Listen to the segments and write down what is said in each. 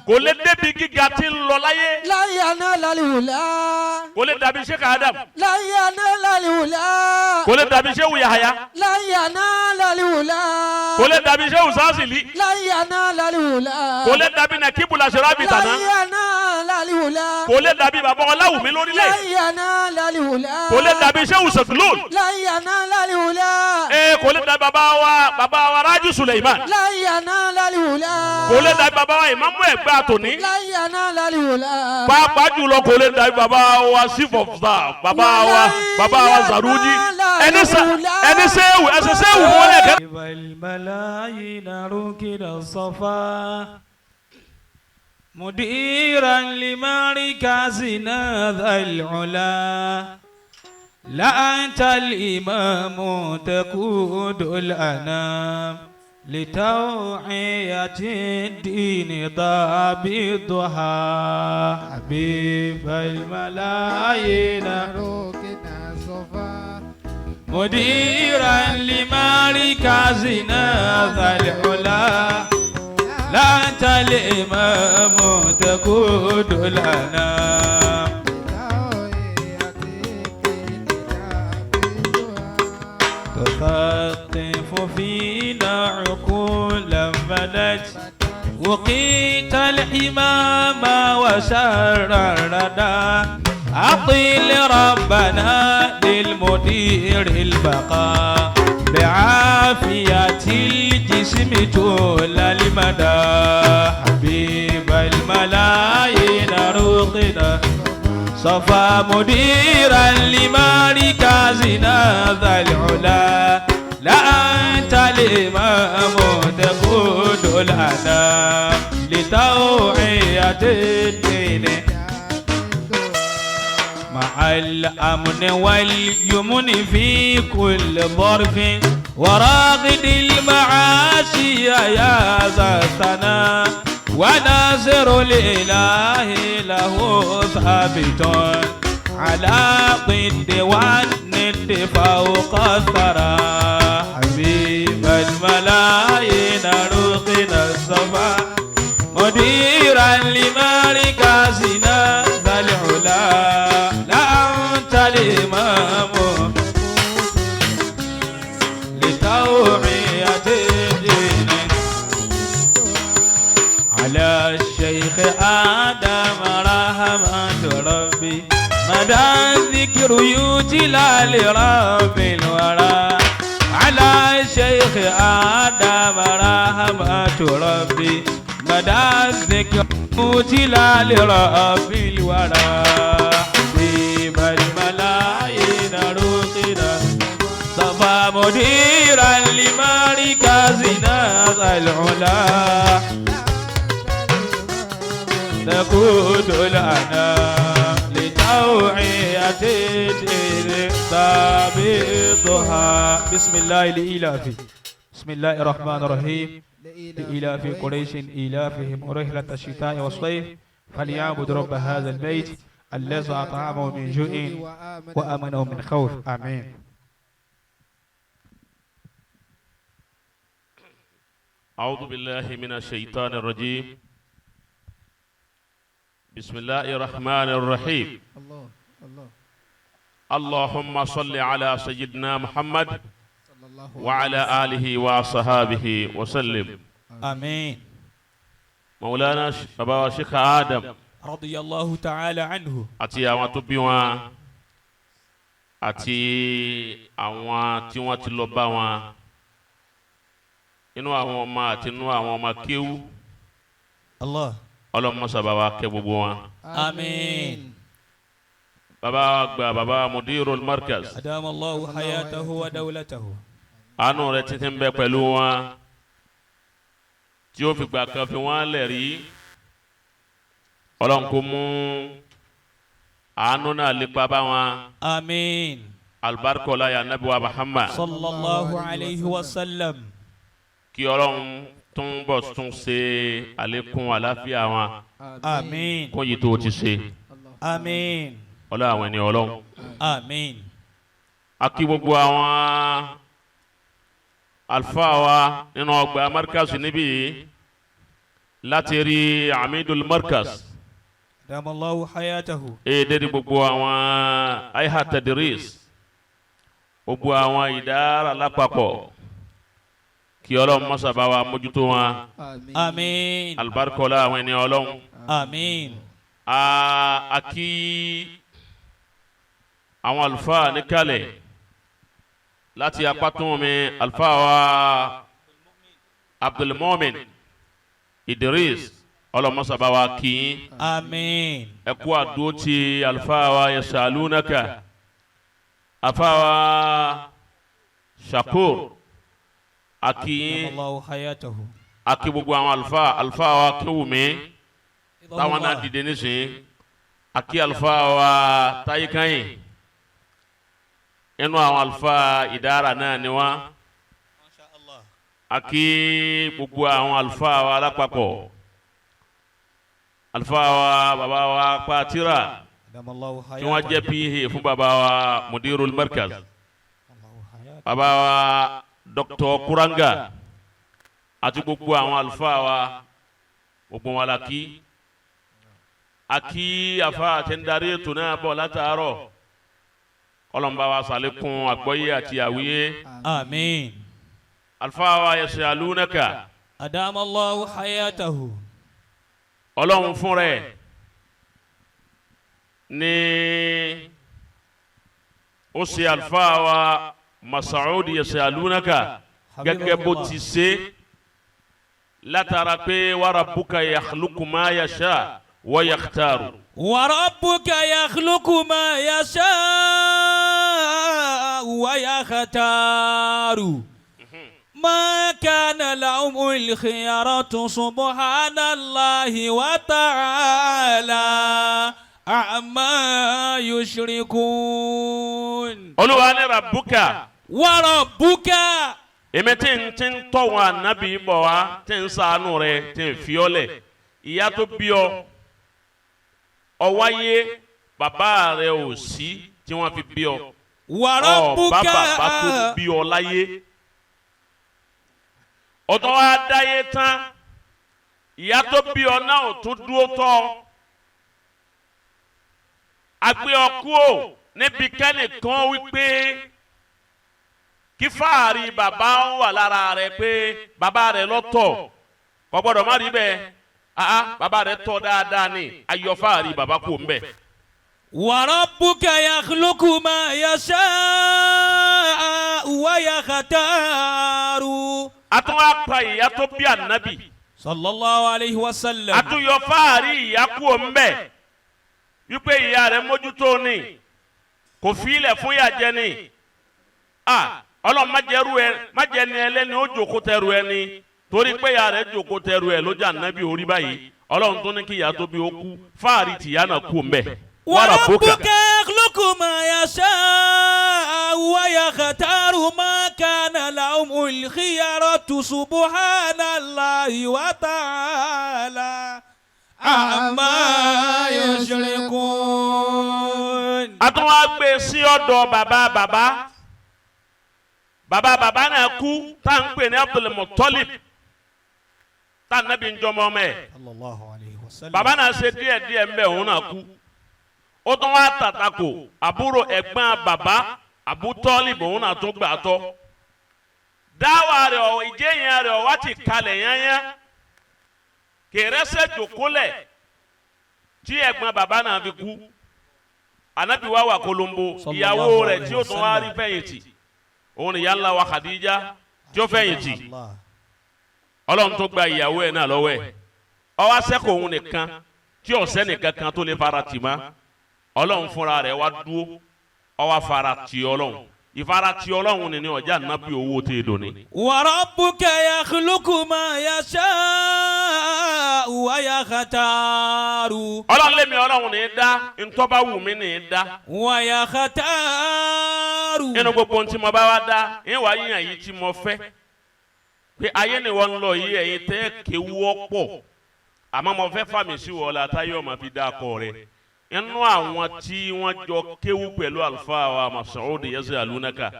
Kò lè débi gíga tí ń lọ láyé. لن ينال العلا. Kò lè dàbí Sheikh Adam. لن ينال العلا. Kò lè dàbí Sheikh Yahaya. لن ينال العلا. Kò lè dàbí Sheikh Sasili. لن ينال العلا. Kò lè dàbí Nakibu Lasirabi لن tàná. ينال العلا. Kò lè dàbí bàbá Ọláwùmí lórílẹ̀. لن ينال العلا. Kò lè dàbí Sheikh Seglul. لن ينال العلا. Ee, kò lè dàbí bàbá wa Rájí Suleiman. لن ينال العلا. Kò lè dàbí bàbá wa Ìmámù Ẹ̀gbá tòní. لن ينال العلا. Pàápàá jùlọ kò lè dàbí bàbá wa chief of staff, bàbá wa Zaruji. Ẹni sẹ ẹni sẹ́wù ẹsẹ̀ sẹ́wù fún wọn lẹ́kẹ́. الملايين ركن الصفا مديرا لمركزنا ذا العلا، لا أنت الإمام تقود الأنام لتوعية الدين ضابطها، حبيب الملايين مديرا لمركزنا ذا العلا، لا أنت الإمام تقود الأنام تثقف فينا عقولا بدت، وقيت الحمام وشر الردى، أطل ربنا للمدير البقاء بعافية الجسم طول المدى، حبيب الملايين رقنا صفا مديرا لمركزنا ذا العلا، لا أنت الإمام تقود الأنام لتوعية الدين مع الأمن واليمن في كل ظرف، وراغد المعاشي يا ذا الثناء، وناصر الإله له ثابت على ضد والند فوق الثرى، حبيب الملايين رقنا الصفا مديرا لمركزنا ذا العلا، لا أنت الإمام لتوعية الدين. على الشيخ آدم رحمة ربي مدى الذكر يتلى لرب الورى، على الشيخ آدم رحمة ربي مدى الذكر يتلى لرب الورى، حبيب الملايين رقنا صفا مديرا لمركزنا ذا العلا، تقود الأنام لتوعية الدين ضابطها. بسم الله لإيلاف، بسم الله الرحمن الرحيم، لإيلاف قريش إيلافهم رحلة الشتاء والصيف، فليعبد رب هذا البيت الذي أطعمه من جوع وأمنه من خوف، آمين. أعوذ بالله من الشيطان الرجيم. بسم الله الرحمن الرحيم. الله الله. اللهم صل على سيدنا محمد صلى الله وعلى آله وصحابه وسلم. آمين. مولانا bàbá wa Sheikh Adam رضي الله تعالى عنه àti àwọn tó bí wọn àti àwọn tí wọ́n ti lọ bá wọn inú àwọn ọmọ àti inú àwọn ọmọ kéwú, الله ọlọ́mọṣà bàbá kẹ́ gbogbo wọn. آمين. Bàbá wa gba bàbá mudirul markaz, أدام الله حياته ودولته. Àánú rẹ̀ títí ń bẹ pẹ̀lú wọn tí ó fi gbà kan fi wọ́n lẹ̀ rí. Ọlọ́run kò mú àánú náà lépa bá wọn. آمين. Alibarikola ya nabi wa Muhammad. صلى الله عليه وسلم. Kí Ọlọ́run tún bọ̀ tún ṣe àlékún àlàáfíà wọn آمين. kún yìí tó ti ṣe. آمين. Ọlọ́run àwọn ẹni Ọlọ́run. آمين. A kí gbogbo àwọn àlùfáà wa nínú ọgbà markazu níbí yìí. Láti rí Amidul Markaz. Dama Allahu hayatahu. Ee dédé gbogbo àwọn aiha tadris, gbogbo àwọn ìdára lápapọ̀, kí Ọlọ́run mọ́sá bá wa mójútó wọn. Àmín. Àmín. Alibarikọ́lá àwọn ẹni Ọlọ́run. Àmín. A kí àwọn àlùfáà níkàlẹ̀ láti apátún mi, àlùfáà wa Abdulmumin Idris, ọlọmọsá bá wa kí yín. Àmín. Ẹ kú àdúró ti àlùfáà wa Yasalunaka, àlùfáà wa Shakur, a kí yín. Dama Allahu hayatahu. A kí gbogbo àwọn àlùfáà, àlùfáà wa Kéwùmí táwọn náà dìde nísìnyí, a kí àlùfáà wa Táyé Kányìn, inú àwọn àlùfáà ìdára náà ni wọ́n. Masha Allah. A kí gbogbo àwọn àlùfáà wa lápapọ̀, àlùfáà wa bàbá wa Pàtírà Dama Allahu tí hayatahu. wọ́n jẹ́ PA fún bàbá wa Mudirul Markaz, Allahu hayatahu. bàbá wa Dr. Kuranga àti gbogbo àwọn àlùfáà wa, gbogbo wọn la kí. A kí afa àti ń darí ètò náà bọ̀ látàárọ̀, kọlọmba wa sàlékún àgbọ́yé àti àwíyé. Àmín. Àlùfáà wa Yasalunaka. Adama Allahu hayatahu. Ọlọ́run fún rẹ̀ ní ó ṣe àlùfáà wa Masaud Yasalunaka gẹ́gẹ́ bó ti ṣe látara pé wa rabbuka yakhluqu ma yasha wa yakhtaru. Wa rabbuka yakhluqu ma yasha wa yakhtaru. Ma kana lahumul khiyaratu subhanallahi wa ta'ala amma yushrikun. Olúwa ní rabbuka. Wa rabbuka. Èmi tí ń tí ń tọ̀ wọn ànábì bọ̀ wá, tí ń ṣàánú rẹ̀, tí ń fi ọ́ lẹ̀, ìyá tó bí ọ ọwáyé, bàbá rẹ̀ ò sí tí wọ́n fi bí ọ. Wa Ọ rabbuka. bá bàbá tó bí ọ láyé, ọtọ́ wa dáyé tán, ìyá tó bí ọ náà ò tún dúró tọ́ agbé ọ kúò níbi kẹ́nìkan wípé kí fáàrí bàbá ń wà lára rẹ pé bàbá rẹ lọ́tọ̀, kò gbọ́dọ̀ má rí bẹ́ẹ̀. Ah, bàbá rẹ tọ́ dáadáa ni, ayọ̀ fáàrí bàbá kò ń bẹ̀. Wa rabbuka yakhluqu ma yasha wa yakhtaru. A tún wá pa ìyá tó bí ànábì. Sallallahu alayhi wa sallam. A tún yọ fáàrí ìyá kúò ń bẹ̀ wípé ìyá rẹ mójútó ni, kò fi ilẹ̀ fún ìyá jẹ ni. Ah, Ọlọ́run má jẹ́ ru ẹ, má jẹ́ ni ẹlẹ́ni ó jòkó tẹrù ẹ ni, torí pé ìyá rẹ jòkó tẹrù ẹ lójú ànábì orí báyìí. Ọlọ́run tó ní kí ìyá tó bí ó kú, fáàrí tìyá náà kú ń bẹ̀. Wa rabbuka yakhluqu ma yasha wa yakhtaru ma kana lahumul khiyaratu subhanallahi wa ta'ala amma yushrikun. A tún wá gbé sí ọ̀dọ̀ bàbá bàbá, bàbá bàbá náà kú, tá à ń pè ní Abdul Muttalib, tá ànábì ń jọmọ ọmọ ẹ̀. Sallallahu alayhi wa sallam. Bàbá náà ṣe díẹ̀ díẹ̀ ń bẹ̀, òun náà kú. Ó tún wá tàtàkò àbúrò ẹ̀gbọ́n bàbá, Abu Talib, òun náà tún gbà tọ́. Dáwà rẹ̀ ọ̀ ìjẹ́yìn rẹ̀ ọ̀ wá ti kalẹ̀ yányá, kèrèsè jòkólẹ̀ tí ẹ̀gbọ́n bàbá náà fi kú. Ànábì wá wà kolombo, ìyàwó rẹ̀ tí ó tún wá rí fẹ̀yìntì, òun ni ìyá ńlá wa Khadija tí ó fẹ̀yìntì. Ọlọ́run tó gba ìyàwó ẹ̀ náà lọ́wọ́ ẹ̀, ó wá ṣẹ́kù òun nìkan tí ọ̀sẹ́ nìkan kan tó lè fara tì má. Ọlọ́run fúnra rẹ̀ wá dúró, ó wá fara tì Ọlọ́run. Ìfara tì Ọlọ́run ni ní ọjà nábì owó tẹ̀ dòní. Wa rabbuka yakhluqu ma yasha wa yakhtaru. Ọlọ́run lèmi Ọlọ́run ní í dá ntọ́ba wù mí ní í dá. Wa yakhtaru. Nínú gbogbo ohun tí mo bá wá dá, ń wá yíyan yìí tí mo fẹ́ pé ayé ni wọ́n ń lọ yìí, ẹ̀yin tẹ́ kéwú ọ̀pọ̀, àmọ́ mo fẹ́ fàmì sí wọ́ọ́lá táyọ̀ máa fi dá akọ rẹ̀ inú àwọn tí wọ́n jọ kéwú pẹ̀lú àlùfáà wa Mas'ud Yasalunaka.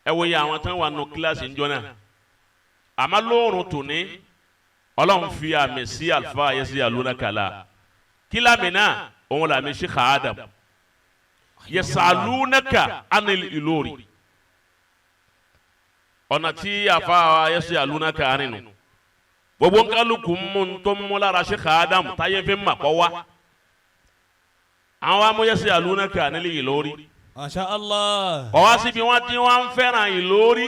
Ẹ wòye àwọn tán wà nù kíláàsì ńjọ náà, àmọ́ lóòrùn tòní Ọlọ́run fi àmì sí àlùfáà yasalunaka la kí lámì náà òun làmì Sheikh Adam yasalunaka anil Ilori ọ̀nà tí àfa yasalunaka arinu gbogbo nkálukú mú tó mú lára Sheikh Adam táyé fi mà kọ́ wa àwọn amúyẹsẹ alunaka anil Ilori. Masha Allah. Ọwọ́ síbi wọ́n ti wọ́n ń fẹ́ràn Ìlórí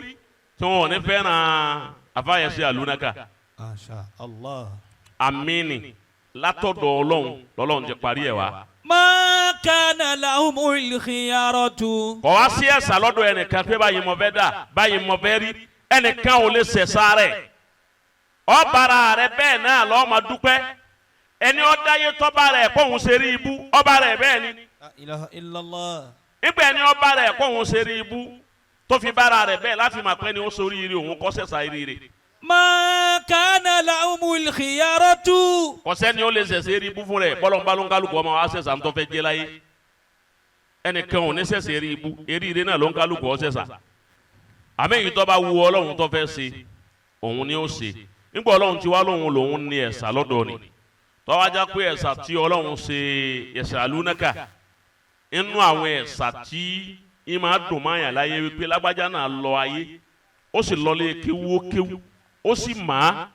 tí wọ́n ò ní fẹ́ràn àfàyẹsẹ alunaka. Masha Allah. Àmínì látọ̀dọ̀ Ọlọ́run lọ́lọ́run ti parí ẹ̀ wá. Ma kana lahumul khiyaratu. Kọ̀ wá sí ẹ̀sà lọ́dọ̀ ẹnìkan pé báyìí mo fẹ́ dà báyìí mo fẹ́ rí ẹnìkan ò lè ṣẹ̀ṣà rẹ̀ ọ̀bàrà rẹ̀ bẹ́ẹ̀ náà lọ́ọ́ máa dúpẹ́ ẹni ọ̀dáyé tọ́ba rẹ̀ kóhun ṣe rí ibú ọba rẹ̀ bẹ́ẹ̀ ni. La ilaha illallah. Nígbà ẹni ọba rẹ̀ kóhun ṣe rí ibú tó fi bára rẹ̀ bẹ́ẹ̀ láti máa pẹ́ ni ó sórí ire òun kọ́ ṣẹ̀ṣà ire. Ma kana lahumul khiyaratu. Kò sẹ́ni ó lè ṣẹ̀ṣẹ̀ rí ibú fún rẹ̀ bọ́lọ̀nba ló ń kálukú ọmọ wa ṣẹ̀ṣà ń tó fẹ́ jẹ́ láyé ẹnìkan ò ní ṣẹ̀ṣẹ̀ rí ibú eré ire náà ló ń kálukú ọ ṣẹ̀ṣà àmì èyí tó bá wu Ọlọ́run tó fẹ́ ṣe òun ni ó ṣe nígbà Ọlọ́run ti wá lóhun lòun ní ẹ̀ṣà lọ́dọ̀ ni tọ́wájá pé ẹ̀ṣà tí Ọlọ́run ṣe ẹ̀ṣà lúnákà inú àwọn ẹ̀ṣà tí í máa dùn máa yàn láyé wípé lágbájá náà lọ ayé ó sì lọlé kéwú ó kéwú ó sì máa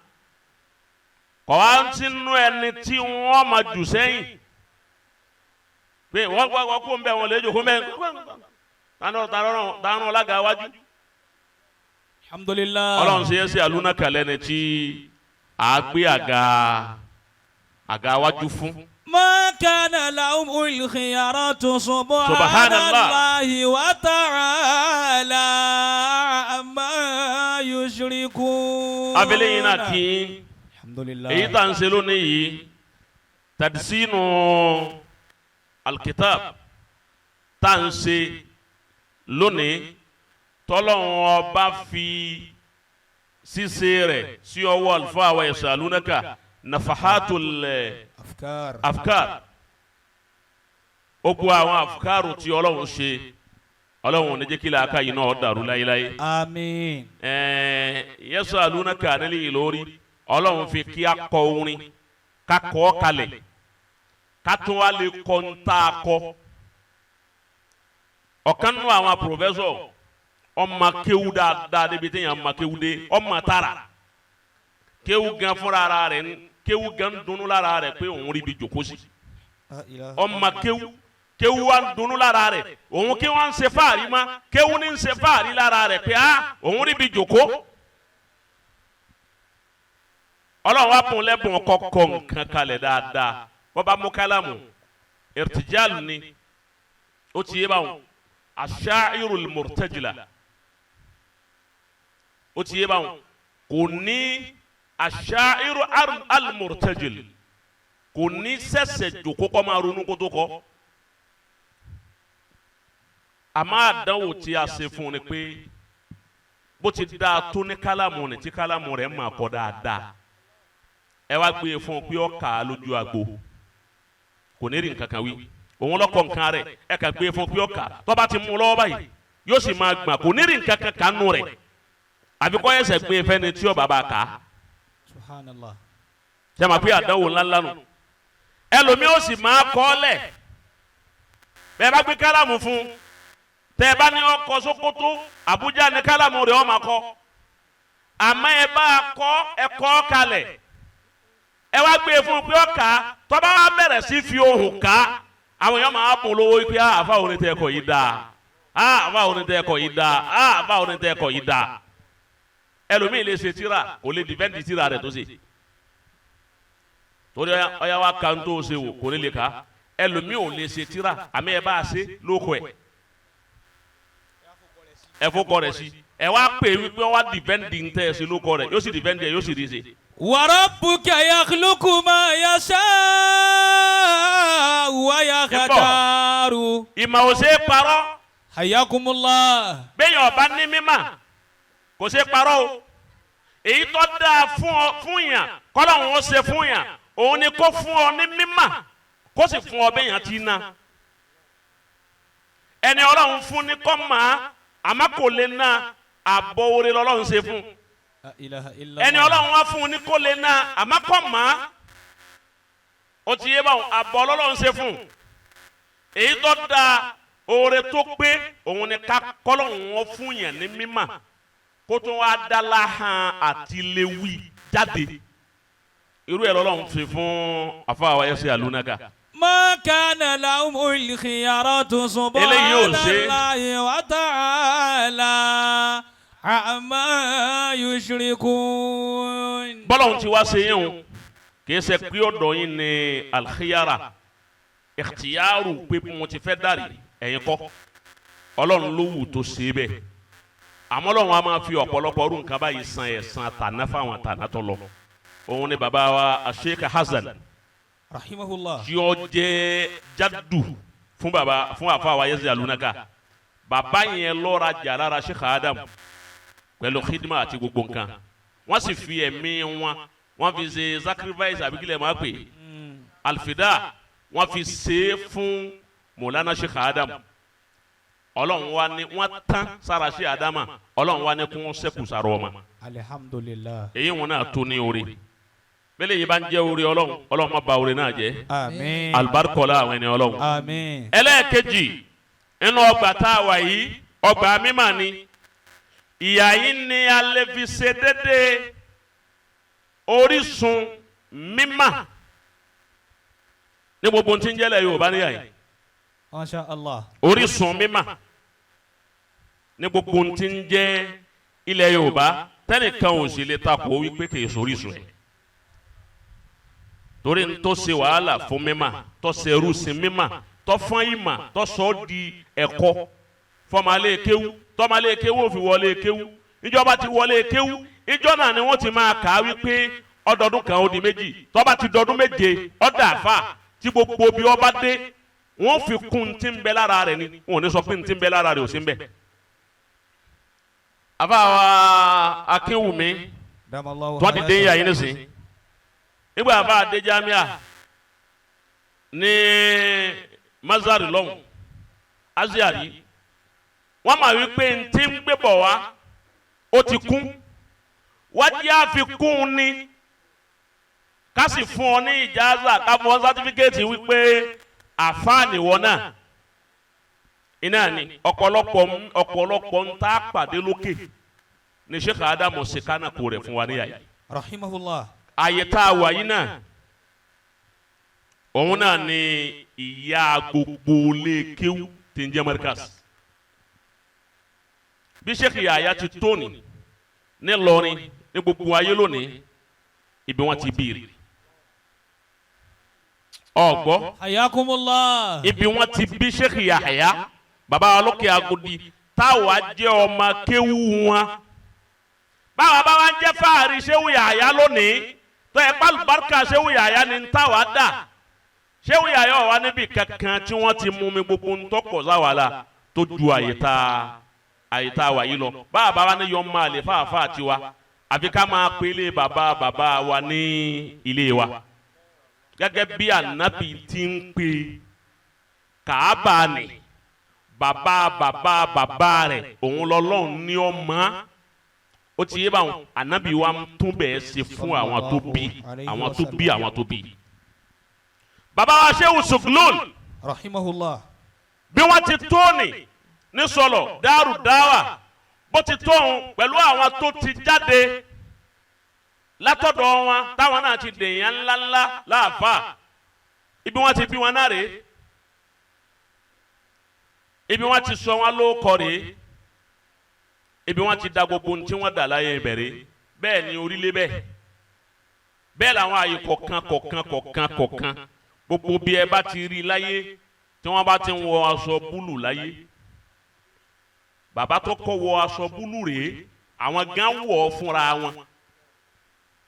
kọ́ wá sínú ẹni tí wọ́n máa jù sẹ́yìn pé wọ́n wọ́n kó ń bẹ̀ wọ́n lè jòkó ń bẹ̀ tánú ọlága wájú. Alhamdulillah. Ọlọ́run ṣe é ṣe àlùnákà lẹ́ni tí a gbé àga wájú fún. Ma kana lahumul khiyaratu subhanallahi wa ta'ala amma yushrikun. Abẹ́lé yìí náà kí Alhamdulillah. èyí tá à ń ṣe lónìí yìí tadisinu alkitab tá à ń ṣe lónìí tọ́lọ́run ọba fi ṣíṣe rẹ̀ sí ọwọ́ àlùfáà wa yasalunaka nafahatul Afkar. afkar ó gbọ́ àwọn afkaru tí Ọlọ́run ṣe Ọlọ́run ò ní jẹ́ kí làákà yìí náà dàrú láyéláyé. Àmín. Yasalunaka anil Ilori Ọlọ́run fi kí a kọ orin ká kọ kalẹ̀ ká tún wá lè kọ ń tá a kọ. Ọ̀kan nínú àwọn pòfẹ́sọ̀ ọmọ kéwú dáadáa débi téèyàn ọmọ kéwú dé ọmọ tààrà kéwú gan fúnra ara rẹ̀ kéwú gan dunnú lára rẹ̀ pé òun rí ibi jòkó sí ọmọ kéwú kéwú wa ń dunnú lára rẹ̀ òun kí wọ́n ń ṣe fáàrí ma kéwú ní ń ṣe fáàrí lára rẹ̀ pé á òun rí ibi jòkó. Ọlọ́run wa bùn lẹ́bùn kọ́kọ́ nǹkan kalẹ̀ dáadáa wọ́n bá mú kálámù irtijal ni ó ti yé báwọn aṣáírul murtajila ó ti yé báwọn kò ní aṣáírù al-murtajil kò ní sẹ̀sẹ̀ jòkó kọ́ máa ronú kó tó kọ́ àmọ́ àdánwò tí a ṣe fún un ni pé bó ti dáa tó ní kálámù ni tí kálámù rẹ̀ máa kọ́ dáadáa ẹ wá gbé e fún un pé ó kà á lójú agbo kò ní rí nǹkan kan wí òun lọ́kọ̀ nǹkan rẹ̀ ẹ kà gbé e fún un pé ó kà tó bá ti mú un lọ́wọ́ báyìí yóò sì máa gbọ̀n kò ní rí nǹkan kan kánú rẹ̀ àfi kọ́ ẹsẹ̀ gbé e fẹ́ni tí ó bá kà á. Subhanallah. Ṣé ma pé àdánwò ńláńlá nù ẹlòmíì ó sì máa kọ́ lẹ̀ bẹ́ẹ̀ bá gbé kálámù fún tẹ́ ẹ bá ní ọkọ̀ Sókótó Àbújá ní kálámù rẹ̀ ó máa kọ́ àmọ́ ẹ bá kọ́ ẹ kọ́ kalẹ̀ ẹ wá gbé e fún un pé ọkà tọ́ba wa bẹ̀rẹ̀ sí fi ohùn ká àwọn èèyàn máa bùn lówó pé àfa òní tẹ ẹkọ yìí dáa àfa òní tẹ ẹkọ yìí dáa àfa òní tẹ ẹkọ yìí dáa ẹlòmíì lè ṣe tíra kò lè dìfẹ́ǹdì tíra rẹ̀ tó ṣe torí ọyá wa ka ń tó ṣe wò kò ní lè ka ẹlòmíì ò lè ṣe tíra àmì ẹ bá a ṣe lóko ẹ ẹ fọkọ rẹ sí ẹ wá pè wípé wá dìfẹ́ǹdì ń tẹ́ ẹ ṣe lóko rẹ yóò sì dìfẹ́ǹdì ẹ yóò sì rí ṣe. وربك يخلق ما يشاء ويختار. Ìmọ̀ ò ṣe é parọ́. حياكم الله. Bẹ́ẹ̀ ọba ní mímà kò ṣe é parọ́ o èyí tó dáa fún ọ fún yàn kọ́lọ́hún ó ṣe fún yàn òun ni kó fún ọ ní mímà kó sì fún ọ bẹ́ẹ̀ yàn ti ná ẹni Ọlọ́run fún ní kọ́ máa àmọ́ kò lè ná àbọ̀ oore lọ́lọ́run ṣe fún. La ilaha illallah. Ẹni Ọlọ́run wá fún un ní kó lè ná, àmọ́ kọ́ mọ́ ó ti yé báwọn àbọ̀ Ọlọ́run ṣe fún un. Èyí tó da oore tó pé òun ni ká kọ́lọ́hún wọn fún yẹn ní mímà, kó tó wá dá láhàn àti léwì jáde. Irú ẹ̀ lọ́lọ́run fi fún àfáà ẹ̀sẹ̀ àlùnàkà. ما كان لهم الخيارة. سبحان Eléyìí ò ṣe. الله وتعالى عما يشركون. Bọ́lọ́hún ti wá ṣe yín o, kì í ṣe pé ọ̀dọ̀ yín ni alkhiyara ìhtìyàrú pé mo ti fẹ́ dárì ẹ̀yin kọ́. Ọlọ́run ló wù tó ṣe bẹ́ẹ̀, àmọ́ Ọlọ́run a máa fi ọ̀pọ̀lọpọ̀ ọdún nǹkan báyìí san ẹ̀san tàná fáwọn tàná tó lọ. Òun ni bàbá wa Sheikh Hasan رحمه الله. tí ó jẹ́ jadu fún bàbá, fún àfa wa yẹsẹ̀ alunaka. Bàbá yẹn lọ́ra jà lára Sheikh Adam pẹ̀lú khidma àti gbogbo nǹkan. Wọ́n sì fi ẹ̀mí wọn, wọ́n fi ṣe sacrifice, àbí kílẹ̀ máa pè alfida, wọ́n fi ṣe é fún Mọ̀lánà Sheikh Adam. Ọlọ́run wa ni wọ́n tán sára Sheikh Adama, Ọlọ́run wa ni kó wọ́n sẹ́kù sára ọmọ. Alhamdulillah. Èyí wọn náà tó ní oore. Bẹ́lẹ̀ yìí bá ń jẹ́ oore Ọlọ́run, Ọlọ́run má bà oore náà jẹ́. Àmín. Alibarikọ́lá àwọn ẹni Ọlọ́run. Àmín. Ẹlẹ́ẹ̀kejì inú ọgbà tá a wà yìí, ọgbà mímà ni. Ìyá yìí ni a lè fi ṣe déédéé orísun mímà ní gbogbo ohun tí ń jẹ́lẹ̀ Yorùbá níyà yìí. Masha Allah. Orísun mímà ní gbogbo ohun tí ń jẹ́ ilẹ̀ Yorùbá, tẹ́nìkan ò sì lè takò wípé kì í sorísun ẹ̀, torí n tó ṣe wàhálà fún mímà, tó ṣe ẹrú sí mímà, tó fọ́n ìmà, tó sọ ọ́ di ẹ̀kọ́ fọmọlé kéwú, tọmọlé kéwú ò fi wọlé kéwú. Ìjọba ti wọlé kéwú, ìjọ náà ni wọ́n ti máa kà á wípé ọdọọdún kan ó di 2. Tó bá ti dọdún 7, ọdọ àfà tí gbogbo bí ọba dé, wọ́n fi kún tí ń bẹ lára rẹ̀ ni. Wọn ò ní sọ pé tí ń bẹ lára rẹ̀ ò sí ń bẹ. Àfà wa Akínwùmí Damallahu. tí wọ́n ti dé yà yín nísìnyí, nígbà àfà adé jamia ní mazari lọ́hùn aziari, wọ́n máa wí pé ntí ń gbé bọ̀ wá ó ti kún wájú, àfikún ni ká sì fún ọ ní ìjáza, ká fún ọ certificate wípé àfáàní wọn náà. Iná ni ọ̀pọ̀lọpọ̀ ọ̀pọ̀lọpọ̀ ń tá pàdé lókè ní Sheikh Adamu sekana kò rẹ̀ fún wa níyà yìí. Rahimahullah. Àyè tá a wà yìí náà, òun náà ni ìyá gbogbo lékéwú tí ń jẹ́ Markaz. Bí Sheikh Yahya ti tó ní nílọrin ní gbogbo ayé lónìí, ibi wọn ti bìrì ọgbọ. Hayakumullah. Ibi wọn ti bí Sheikh Yahya, baba wa lókè Agodi, táwa jẹ́ ọmọ kéwú wọn, báwa bá wa ń jẹ́ fáàrí Sheikh Yahya lónìí, tó ẹ pálùbáríkà Sheikh Yahya ni táwa dà. Sheikh Yahya wà níbi kankan tí wọ́n ti mú mi gbogbo ń tọkọ̀ sáwà la tó ju àyè tá a wà yìí lọ. Báwa bá wa ní yọ máa lè fáfáà tiwa, àfi ká máa pélé bàbá bàbá wa ní ilé wa, gẹ́gẹ́ bí ànábì ti ń pè Kàábà ni bàbá bàbá bàbá rẹ̀, òun lọ́lọ́run ní ọmọ. Ó ti yé báwọn ànábì wa ń tún bẹ́ẹ̀ ṣe fún àwọn tó bí, àwọn tó bí, àwọn tó bí. Bàbá wa Shehu Suglul Rahimahullah. bí wọ́n ti tó ní ní sọlọ dáàrú dáwà, bó ti tóun pẹ̀lú àwọn tó ti jáde látọ̀dọ̀ wọn, táwọn náà ti dèèyàn ńláńlá láàfà, ibi wọn ti bí wọn náà rèé, ibi wọn ti sọ wọn lóko rèé, ibi wọn ti da gbogbo ohun tí wọn dà láyé ìbẹ̀rẹ̀. Bẹ́ẹ̀ ni orílẹ̀ bẹ́ẹ̀ bẹ́ẹ̀ làwọn àyè kọ̀ọ̀kan kọ̀ọ̀kan kọ̀ọ̀kan kọ̀ọ̀kan, gbogbo bí ẹ bá ti rí láyé tí wọ́n bá ti ń wọ aṣọ búlù láyé, bàbá tó kọ́ wọ aṣọ búlù rèé. Àwọn gan wọ̀ ọ́ fúnra wọn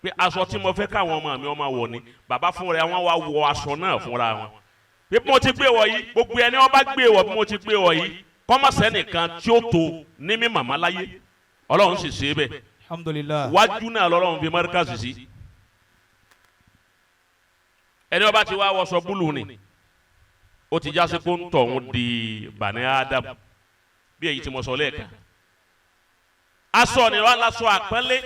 pé aṣọ tí mo fẹ́ káwọn ọmọ mi ọmọ wọ̀ ni. Bàbá fúnra wọn wá wọ aṣọ náà fúnra wọn bí mo ti gbé wọ̀ yìí. Gbogbo ẹni wọn bá gbé wọ̀ bí mo ti gbé wọ̀ yìí, kọ́mọ̀sẹ́ nìkan tí ó tó ní mi màmá láyé. Ọlọ́run sì ṣe é bẹ́ẹ̀. Alhamdulillah. Wájú náà lọ́lọ́run fi Markaz sí. Ẹni wọn bá ti wá wọṣọ búlù ni, ó ti jásí pé ń tọ̀hún di Bani Adam, bí èyí tí mo sọ lẹ́ẹ̀kan. Aṣọ ni wọn lásọ àpọ́nlé.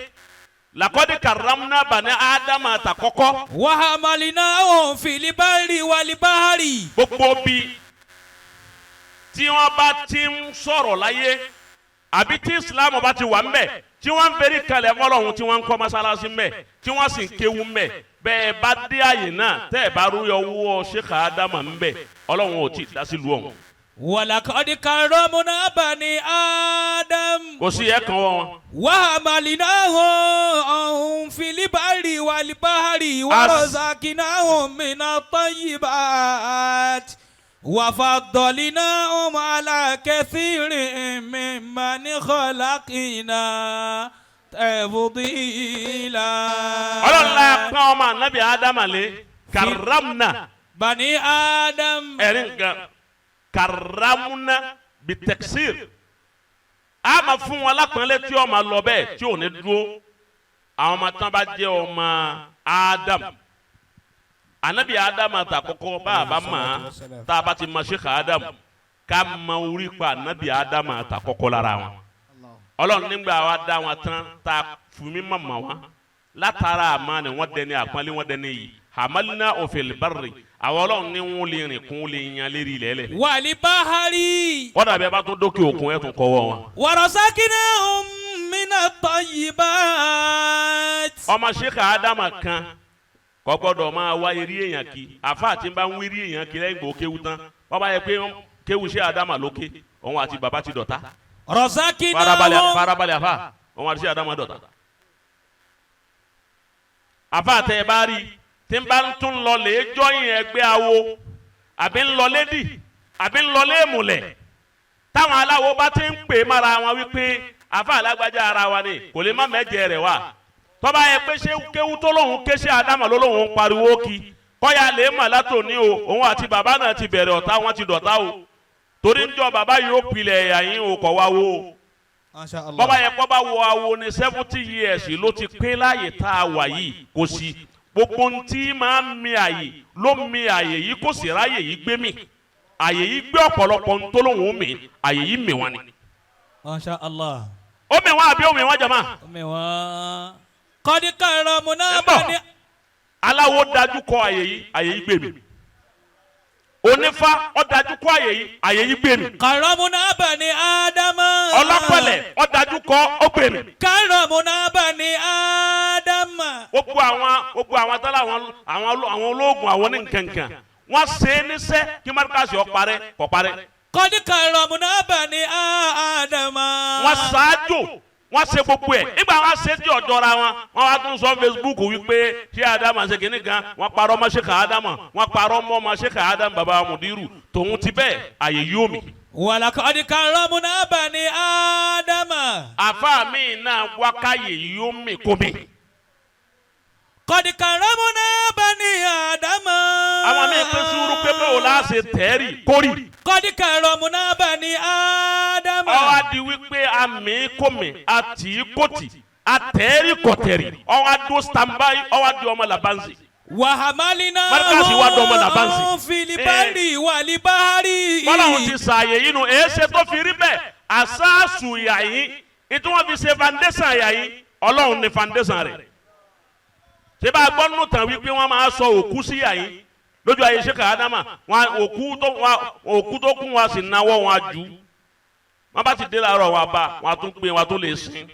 Làkọ́dí karamna bani ádámà ta kọ́kọ́. وحملناهم في البر والبحر. Gbogbo bí tí wọ́n bá ti ń sọ̀rọ̀ láyé àbí tí Islam bá ti wà ń bẹ̀, tí wọ́n ń ferí kalẹ̀ fọlọ́hún, tí wọ́n ń kọ́ mọ́sálásí ń bẹ̀, tí wọ́n sì ń kéwú ń bẹ̀, bẹ́ẹ̀ bá dé àyè náà, tẹ́ ẹ̀ bá rúyọ wọ́ Sheikh Adama ń bẹ̀, Ọlọ́run ò tí ì dá sí lu ọ̀hún. ولقد كرمنا بني آدم. Kò sí ẹ̀ kan wọ́n. وحملناهم في البر والبحر ورزقناهم من الطيبات وفضلناهم على كثير ممن خلقنا تفضيلا. Ọlọ́run la pọ́n ọmọ anabi Adama lé, karamna. بني آدم. Ẹ̀rí nǹkan, karamna bitẹ̀ksir, a máa fún wọn lápẹ́lẹ́ tí ó máa lọ bẹ́ẹ̀ tí ò ní dúró. Àwọn ọmọ tán bá jẹ́ ọmọ Adam, anabi Adam àtàkọ́kọ́, bá a bá mọ̀ á, tá a bá ti mọ Sheikh Adam, ká mọ orí pa anabi Adam àtàkọ́kọ́ lára wọn. Ọlọ́run nígbà wa dá wọn tán, tá a fún mi mọ̀ mọ̀ wọn látara àmọ́ ni wọ́n dẹni àpọ́nlé, wọ́n dẹni yìí. Hamalina òfin barri, àwọn Ọlọ́run ní wọn lè rìn kún lè yan lérí ilẹ̀ lẹ̀. والبحر. Kọ́dà bí a bá tún dókè òkun, ẹ̀ tún kọ́wọ́ wọn. ورزقناهم من الطيبات. Ọmọ Sheikh Adama kan kò gbọ́dọ̀ máa wá eré èèyàn kí àfa àti bá ń wí eré èèyàn kí lẹ́yìn gbòó kéwu tán, wọ́n bá yẹ pé kéwu Sheikh Adama lókè, òun àti bàbá ti dọ̀tá. Farabalẹ̀. رزقناهم. Farabalẹ̀, àfa, òun àti Sheikh Adama dọ̀tá. Àfa àtẹ ẹ bá rí tí n bá ń tún lọ lè jọyìn ẹgbẹ́ awo, àbí ń lọ lédì, àbí ń lọ léèmùlẹ̀, táwọn aláwo bá ti ń pè mára wọn wípé àfa alágbájá ara wa ni, kò lè má mẹ́jẹ rẹ̀ wá. Tọ́ba yẹ pé ṣé kéwú tó lóun ké ṣé Adama ló lóun ń pariwo kí kọ́ya lè mà látòní o, òun àti bàbá náà ti bẹ̀rẹ̀ ọ̀tá, wọn ti dọ̀tá o, torí ń jọ bàbá yóò pilẹ̀ ẹ̀yà yín o, kọ̀ wá wo. Masha Allah. Bọ́ba yẹ kọ́ bá wọ awo ní 70 years ló ti pé láàyè tá a wà yìí, kò sí gbogbo ntí máa ń mi àyè ló mi àyè yìí, kò sì ráyè yìí gbé mi àyè yìí gbé ọ̀pọ̀lọpọ̀ ntólóhùn mi, àyè yìí mi wọn ni. Masha Allah. Ó mi wọn àbí ó mi wọn, jama? Omi wọn. قد كرمنا Ẹ bọ̀. بني. Aláwo dájú kọ àyè yìí, àyè yìí gbé mi. Onífá ó dájú kọ àyè yìí, àyè yìí gbé mi. كرمنا بني آدم. Ọlọ́pẹ̀lẹ̀ ó dájú kọ, ó gbé mi. كرمنا بني آدم. Gbogbo àwọn tọ́lá àwọn ológun, àwọn oníkankan, wọ́n ṣe é níṣẹ́ kí márùkàsì ó parẹ́, kò parẹ́. قد كرمنا بني آدم. Wọ́n ṣáájò, wọ́n ṣe gbogbo ẹ̀. Nígbà wọ́n ṣe tí ọ̀jọ́ra wọn, wọ́n wá tún sọ Facebook wípé ṣé Adama ṣe kìíní kan, wọ́n parọ́ mọ́ Sheikh Adama, wọ́n parọ́ mọ́ ọmọ Sheikh Adama, baba Mudiru tòun ti bẹ́ẹ̀, àyè yóò mi. ولقد كرمنا بني آدم. Àfa mi náà wákàyè yóò mi kó mi. قد كرمنا بني آدم. Àwọn míì pé sùúrù pé báwo la ṣe tẹ́rì kórì. قد كرمنا بني آدم. Ó wá di wípé àmì kò mí, àtì kò tì, àtẹ́rì kọ̀tẹ̀rì, ó wá dó standby, ó wá di ọmọ làbánsì. وحملناهم Markaz wa dọmọ Labansi. في البر والبحر. Bọ́lá ti sààyè yìí nù, èéṣe tó fi rí bẹ́ẹ̀? Àsáàsù ìyà yìí ìtú wọn fi ṣe foundation ìyà yìí, Ọlọ́run ní foundation rẹ̀. Ṣé bá a gbọ́ nínú tàn wípé wọ́n máa sọ òkú sí ìyà yìí lójú ayé Sheikh Adama, wọn òkú tó wọn òkú tó kún wọn sì náwó wọn jù, wọn bá ti dé láàárọ̀, wọn bá wọn tún gbé wọn tún lè sin,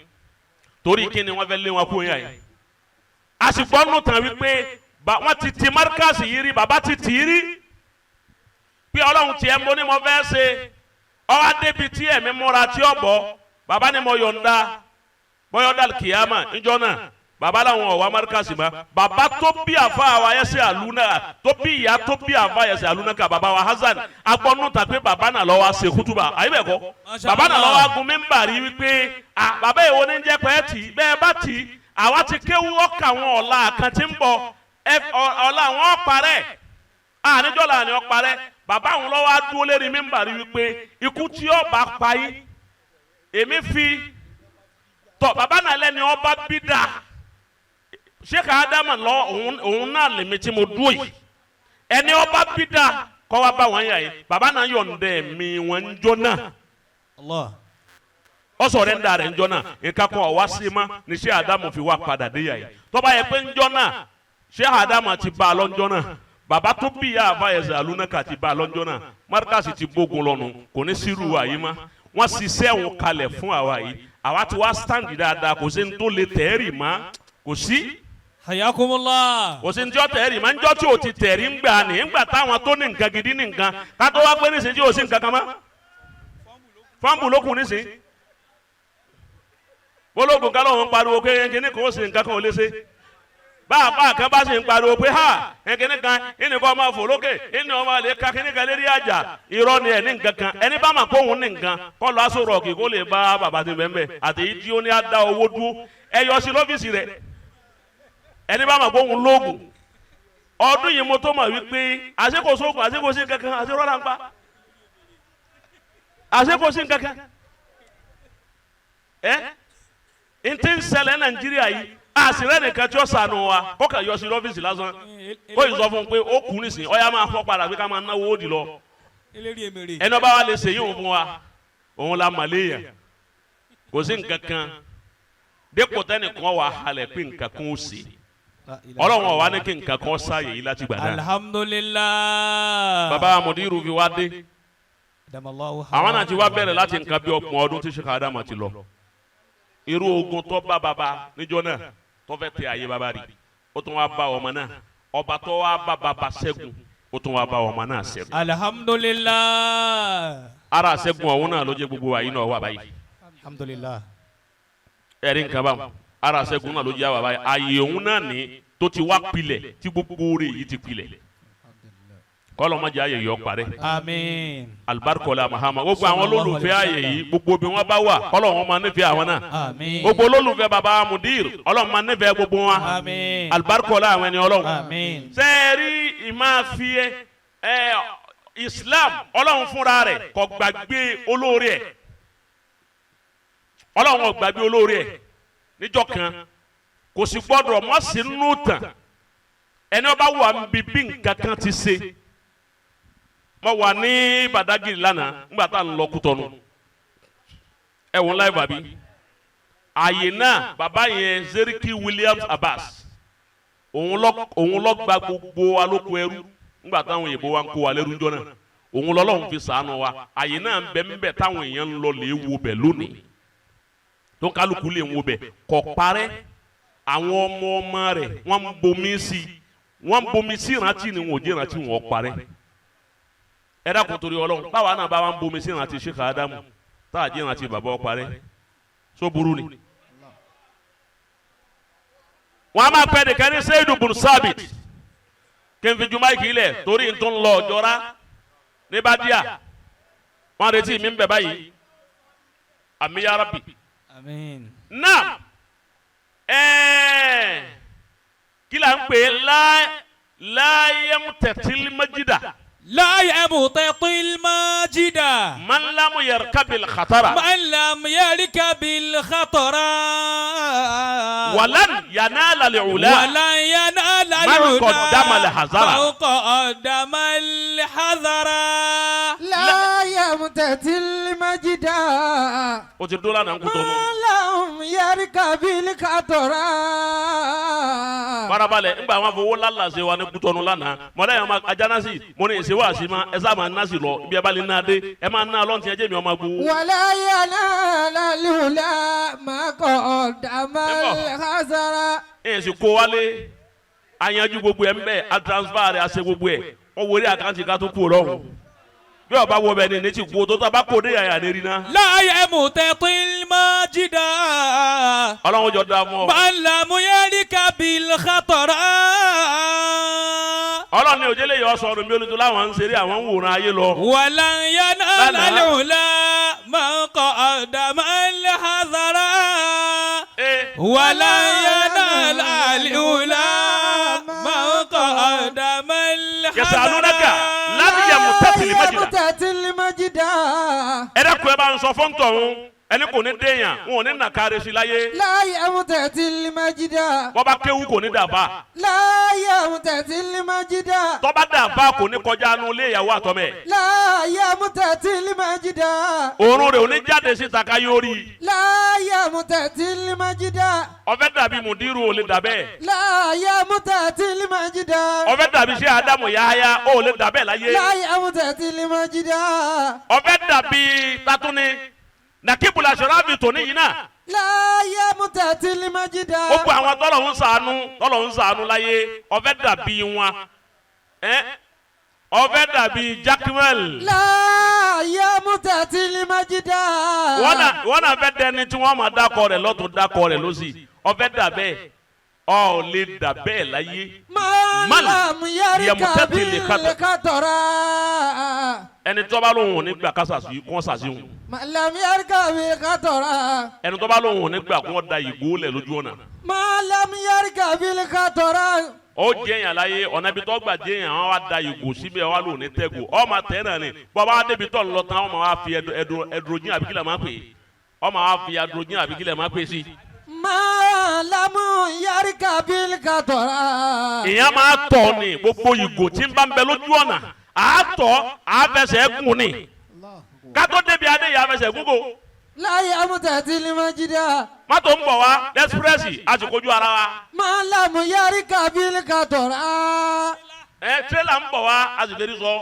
torí kí ni wọ́n fẹ́ lé wọn kú ìyà yìí. A sì gbọ́ nínú tàn wípé wọ́n ti ti Markaz yìí rí, bàbá ti tì í rí pé Ọlọ́run tiẹ̀ mo ní mo fẹ́ ṣe. Ọwọ́ adébi tí ẹ̀mí múra tí ó bọ̀, bàbá ni mo yọ̀ǹda bọ́yọ̀dà kìyàmà níjọ́ náà. Bàbá làwọn ọ̀wá Markaz ma. Bàbá tó bí àfa àwa ẹsẹ̀ àlùnà tó bí ìyá tó bí àfa ẹsẹ̀ àlùnà ká bàbá wa Hasan agbọ́nú ta pé bàbá náà lọ́wọ́ ṣe kútùbà àyè bẹ́ẹ̀ kọ́. Masha Bàbá náà Allah. lọ́wọ́ agun mímbàrí wípé à bàbá èwo ní jẹ́ pẹ́ tì bẹ́ẹ̀ bá tì àwa ti kéwú ọkà àwọn ọ̀la kan tí ń bọ̀ ọ̀la àwọn ọ̀parẹ́ àníjọ́ là ní ọ̀parẹ́. Bàbá àwọn lọ́wọ́ á dúró lérí mímbàrí wípé ikú tí ó bá pa yín, èmi fi tọ bàbá náà lẹ́ni ọba bí dà Sheikh Adama lọ, òun náà lèmi tí mo dúró yìí, ẹni ọba bí dà kọ́ wa bá wọn yà yìí. Bàbá náà yọ̀ǹda ẹ̀mí wọn ń jó náà. Allah. Ó surrender rẹ̀ ńjọ́ náà. Nǹkan kan ọ̀wá sí ma ní Sheikh Adamu fi wá padà dé yà yìí. Tó bá yẹ pé ńjọ́ náà Sheikh Adamu ti bá a lọ́njọ́ náà, bàbá tó bí ìyá àfa ẹ̀sẹ̀ alúnáka ti bá a lọ́njọ́ náà, Markaz ti gbógun lọ́nu, kò ní sírù wa yìí ma. Wọ́n ṣiṣẹ́ òun kalẹ̀ fún àwa yìí, àwa ti wá stand dáadáa, kò sí ní tó lè tẹ̀ẹ́rì mọ́, kò sí. Hayakumullah. Kò sí ní tí ó tẹ̀ẹ́rì mọ́. Ńjọ́ tí o ti tẹ̀rí ń gbà ní ńgbà táwọn tó ní nǹkan gidi ní nǹkan ká tó wá pé nísìnyí tí o sí nǹkan kan mọ́, fọ́ǹbù ló kù nísìnyí. Bólógùn kan lóun pariwo pé kíní kan ó sì nǹkan kan ò lè ṣe, bá a bá a kan bá sì ń pariwo pé ha, kíní kan ìní kan máa fò lókè, ìní ọmọ lè ka kíní kan lérí àjà, irọ́ ni. Ẹ̀ ní nǹkan kan, ẹni bá mà kóhun ní nǹkan kọ́ lọ aṣọ rọ̀ọ̀kì kó lè bá bàbá ti bẹ́ẹ̀ bẹ́ẹ̀ àti èyí tí ó ní á dá owó dúró, ẹ yọ sí lọ́fíìsì rẹ̀. Ẹni bá mà kóhun lóògùn ọdún yìí, mo tó mọ̀ wípé àṣekòsóògùn, àṣekòsí kankan, àṣerọ́lá ń pa, àṣekòsí kankan. Ẹ n ti ń ṣẹlẹ̀ Nàìjíríà yìí, àṣìrẹ́ nìkan tí ó sànù wa kó kàn yọ sí lọ́fíìsì lásán, kó yìí sọ fún un pé ó kú nísìnyí, ọ̀yá máa fọ́ padà pé ká máa náwó òdì lọ. Eléri emèrè. Ẹni ọba wa lè ṣèyí òun fún wa, òun la màléyà. Kò sí nǹkan kan dépò tẹnìkan wà halẹ̀ pé nǹkan kan ó ṣe. Ọlọ́run ọ̀wá ní kí nǹkan kan sáàyè yìí láti gbà náà. Alhamdulillah. Baba Mudiru fi wá dé. Damallahu. Àwọn náà ti wá bẹ̀rẹ̀ láti nǹkan bí 30 ọdún tí Sheikh Adamu ti lọ. Irú ogun tó bá baba níjọ́ náà tó fẹ́ tẹ ayé baba rí, ó tún wá bá ọmọ náà. Ọba tó wá bá baba ṣẹ́gun, ó tún wá bá ọmọ náà ṣẹ́gun. Alhamdulillah. Ara ṣẹ́gun ọ̀hún náà ló jẹ́ gbogbo wa yìí náà wà báyìí. Alhamdulillah. Ẹ̀rí nǹkan báwọn, ara ṣẹ́gun náà ló jẹ́ àwà báyìí. Ààyè òun náà ní tó ti wá pilẹ̀ tí gbogbo rẹ̀ yìí ti pilẹ̀, kọ́lọ́mọdé ayé yọ parẹ́. Àmín. Alibarikola mahama, gbogbo àwọn olólùfẹ́ ayé yìí, gbogbo bí wọ́n bá wà, kọ́lọ́ wọn máa nífẹ̀ẹ́ àwọn náà. Àmín. Gbogbo olólùfẹ́ baba mudir, Ọlọ́run máa nífẹ̀ẹ́ gbogbo wọn. Àmín. Alibarikola àwọn ẹni Ọlọ́run. Àmín. Sẹ́ẹ̀rí ìmáfíẹ́ ẹ Islam, Ọlọ́run fúnra rẹ̀ kò gbàgbé olóore ẹ̀. Ọlọ́run ò gbàgbé olóore ẹ̀ níjọ́ kan, kò sì gbọ́dọ̀ mọ́ sínú tàn. Ẹni ọba wà ń bí bí nǹkan kan ti ṣe. Mo wà ní Badagry lánàá nígbà tá à ń lọ Kútọ́nù, ẹ wọ́n láì bàbí àyè náà, bàbá yẹn, Seriki Williams Abbas, òun lọ gba gbogbo wa lóko ẹrú nígbà táwọn òyìnbó wa ń kó wa lẹ́rú jọ náà. Òun lọ́lọ́run fi sànù wa. Àyè náà ń bẹ ń bẹ táwọn èèyàn ń lọ lè wo bẹ̀ lónìí, tó ń kálukú lè wo bẹ̀, kọ̀ parẹ́. Àwọn ọmọ ọmọ rẹ̀ wọ́n ń bomi sí i, wọ́n ń bomi sí ìrántí ni, wọn ò jẹ́ ìrántí wọn parẹ́. Ẹ dákun, torí Ọlọ́run, báwa náà bá wa ń bomi sí ìrántí Sheikh Adamu, tá a jẹ́ ìrántí bàbá ọ parẹ́, so burú ni. Wọ́n á máa pẹ́ nìkan ní Seidu bun Sabit. Kí n fi ju mic lẹ̀ torí n tún lọ jọra ní Bádíà, wọ́n retí mi ń bẹ̀ báyìí. Àmín ya Rabbi. Àmín. Naam, kí la ń pè é? Láyẹ̀mú tẹ̀tílì májídà. لا يمتطي الماجد. Man lam yarkabil khatara. من لم يركب الخطر. Walan yanala al-ula. ولن ينال من العلا. قدم الحذر. من قدم الحذر. لا يمتثل المجد. O ti dó lánàá ń kú tọ́nu. من لم يركب الخطر. Farabalẹ̀, ńgbà wọn fowó lálàsẹ wa ní Kútọ́nù lánàá, mọ̀lẹ́ yẹn ma ajánásì, mo ní ìṣe wáàsí ma, ẹ sáà máa násì lọ ibi ẹ bá lè ná dé, ẹ máa ná lọ́ntì, ẹ jẹ́ mi ọmọ gbowó. ولا ينال العلا ما قدم الحذر. Ẹ sì kó wálé, ayanju gbogbo ẹ ń bẹ, a transfer rẹ, a ṣe gbogbo ẹ, wọn wọlé account ká tó kú lọ́hùn. Bí ọba wọ bẹ ní ti kú tó tó a bá kó dé yàyà ní rí ná. لا يمتطي الماجد. Ọlọ́run jọ da mọ́. من لم يركب الخطر. Ọlọ́run ní òjèlè yọ sọ̀rọ̀ mi olùtò láwọn ń ṣeré, àwọn ń wòran ayé lọ. ولن ينال لا، لا. العلا من قدم الحذر. Ee. ولن ينال العلا من قدم الحذر. يسألونك لم يمتثل مجدا. يمتثل المجد. Ẹ dákun, ẹ bá ń sọ fọ́ńtọ̀ ọ̀hún. Ẹni kò ní déyàn, wọn ò ní nàkàrẹ sí láyé. لا يمتتي المجد. Bọ́ba kéwú kò ní dàbà. لا يمتتي المجد. Tọ́ba dàbà kò ní kọjá nu ilé ìyàwó àtọ́mẹ̀. لا يمتتي المجد. Òórùn rẹ̀ ò ní jáde síta ká yóò rí. لا يمتتي المجد. Ọfẹ́ dàbí mùdírù ò lè dàbẹ́. لا يمتتي المجد. Ọfẹ́ dàbí ṣé Ádámù Yáyá ò lè dàbẹ́ láyé. لا يمتتي المجد. Ọfẹ́ dàbí tatúni nàkíbùlà sọ̀rọ̀ tòní yìí náà. لا يمتتي المجد. Gbogbo àwọn tọ́lọ̀ ń ṣàánú, tọ́lọ̀ ń ṣàánú láyé, ọfẹ́ dàbí wọn, ẹ́ ọfẹ́ dàbí Jackwell. لا يمتتي المجد. Wọ́n náà fẹ́ dẹni tí wọ́n máa dákọ̀ rẹ̀ lọ́tún, dákọ̀ rẹ̀ lọ́sì, ọfẹ́ dàbẹ́, ọ ò lè dàbẹ́ láyé. من من لم يركب يمتثل الخطر. القطر. Ẹni tó bá lóhùn ò ní gbà ká sàṣì kó wọ́n sàṣì hùn. من لم يركب القطر. Ẹni tó bá lóhùn ò ní gbà kó wọ́n da ìgò lẹ̀ lójú ọ̀nà. من لم يركب القطر. Ó jẹyàn láyé, ọ̀nà ibi tó gbà jẹyàn, wọn wá da ìgò síbẹ̀, wọn wá lóhùn ní tẹ́gò, ọ máa tẹ́ náà ni. Bọ́ba wá débi tó ń lọ tán, wọn máa wá fi ẹdùrọ̀jìn àbí kílẹ̀ máa pè é, ọ máa wá fi ẹdùrọ̀jìn àbí kílẹ̀ máa pè é sí. من لم يركب القطر. Ìyẹn máa tọ̀ ni gbogbo ìgò tí ń bá ń bẹ lójú ọ̀nà, àátọ̀ àáfẹsẹ̀ gùn ni kátó débi adé yìí, àáfẹsẹ̀ gùn kò. لا يمتتي المجد. Mọ́tò ń bọ̀ wá lẹ́sípírẹ́sì, a sì kojú ara wa. من لم يركب القطر. Ẹ tírélà ń bọ̀ wá, a sì fẹ́rí sọ.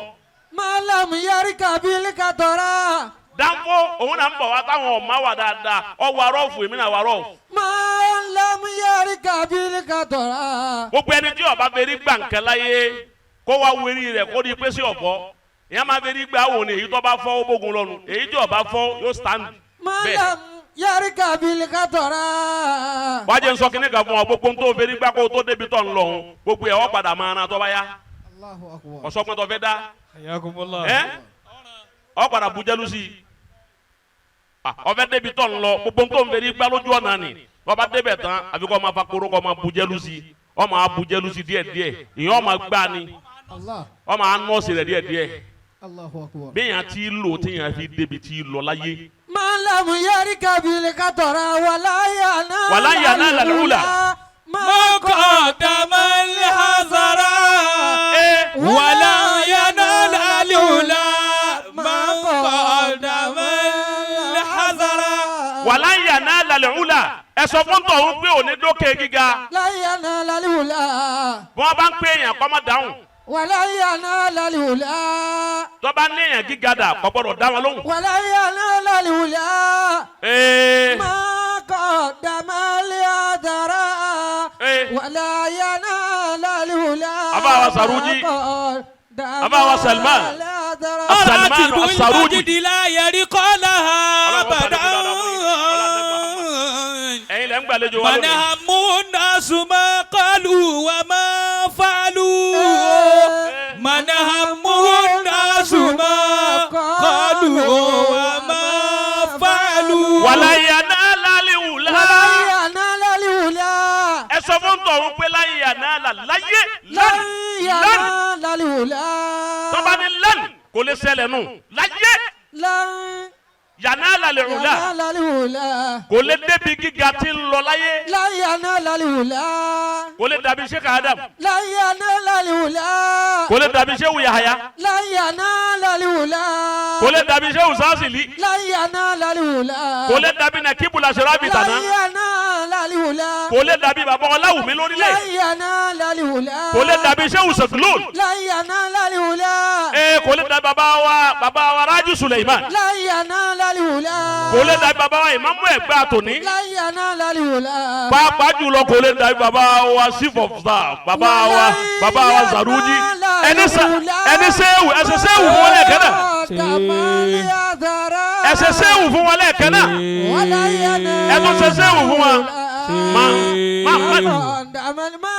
من لم يركب القطر. Dánfó òun náà ń bọ̀ wá, táwọn ọ̀ma wà dáadáa, ọ wà rọ́ọ̀fù, èmi náà wà rọ́ọ̀fù. من لم يركب القطر. Gbogbo ẹni tí ó bá fẹ́rí gbà nkẹ́ láyé, kó wá wérí rẹ̀ kó di pé sí ọ̀fọ́ ìyá máa fẹ́rí gbà wò ni. Èyí tó bá fọ́ ó bógun lọ́nu, èyí tí ó bá fọ́ yóò stand من bẹ́ẹ̀. لم يركب القطر. Wájú ń sọ kínní kan fún ọ, gbogbo ń tó fẹ́rí gbà kó tó débi tó ń lọ òun, gbogbo ẹ̀ wọ́n padà máa ran tó bá yá. الله أكبر. Ọ̀sọ́pẹ́ tó fẹ́ dá. Hayyakumullah. Ẹ́ ọ padà bujẹ́lu sí i. Ọfẹ́ débi tó ń lọ, gbogbo tó ń fẹ́rí gbá lójú ọ̀nà ni, bọ́ba débẹ̀ tán, àfi kọ́ máa fa kóró, kọ́ máa bujẹ́lu sí i, ọ máa bujẹ́lu sí díẹ̀ díẹ̀, ìyẹn ọ máa gbá ni. الله. Ọ máa nọ́ọ̀sì rẹ̀ díẹ̀ díẹ̀. الله أكبر. Bí yẹn ti lò tí yẹn fi débi tí lọ láyé. من لم يركب القطر ولا ينال ولا ينال العلا. ما ما قدم الحذر. Ee. ولا ينال العلا ما قدم الحذر. ولا ينال العلا, ẹ sọ fún tọ̀hún pé òní dókè gíga. لا ينال العلا. Bí wọ́n bá ń pè èèyàn, kọ́ má dáhùn. ولا ينال العلا. Tó bá ní èèyàn gíga dà, kò gbọ́dọ̀ dá wọn lóhùn. ولا ينال العلا. Ee. ما قدم الحذر. Ee. ولا ينال العلا. Àfáà wa Saruji. ما قدم Àfáà wa Salman. الحذر. Salman مراتب السروجي. المجد لا يرقى لها Ọlọ́run أبدا. Ẹ̀yin lẹ́ ń gbàlejò wa من lónìí. هم الناس ما قالوا وما فعلوا. من هم الناس ما قالوا وما فعلوا. ولا ينال العلا. ولا ينال العلا. Ẹ sọ fún tọ̀hún pé لا ينال láyé لن lẹ́nu lẹ́nu. ينال العلا. Tọ́ba ní lẹ́nu, kò lè ṣẹlẹ̀ nù láyé. لن ينال العلا. ينال العلا. Kò lè débi gíga tí ń lọ láyé. لن ينال العلا. Kò lè dàbí Sheikh Adam. لن ينال العلا. Kò lè dàbí Sheikh Yahaya. لن ينال العلا. Kò lè dàbí Sheikh Sasili. لن ينال العلا. Kò lè dàbí Nakibula Serabi لن tàná. ينال العلا. Kò lè dàbí bàbá Ọláwùmí lórílẹ̀. لن ينال العلا. Kò lè dàbí Sheikh Seflul. لن ينال العلا. Ee, kò lè dàbí bàbá wa Rájí Suleiman. لن ينال العلا. Kò lè dàbí bàbá wa Ìmámù Ẹ̀gbá tòní. لن ينال العلا. Pàápàá jùlọ, kò lè dàbí bàbá wa chief of staff, bàbá wa Zaruji. Ẹni sẹ ẹni sẹ́wù, ẹsẹ̀ sẹ́wù fún wọn lẹ́ẹ̀kan náà. Ẹsẹ̀ sẹ́wù fún wọn lẹ́ẹ̀kan náà. Ẹ tún ṣe sẹ́wù fún wọn. Ma ma ma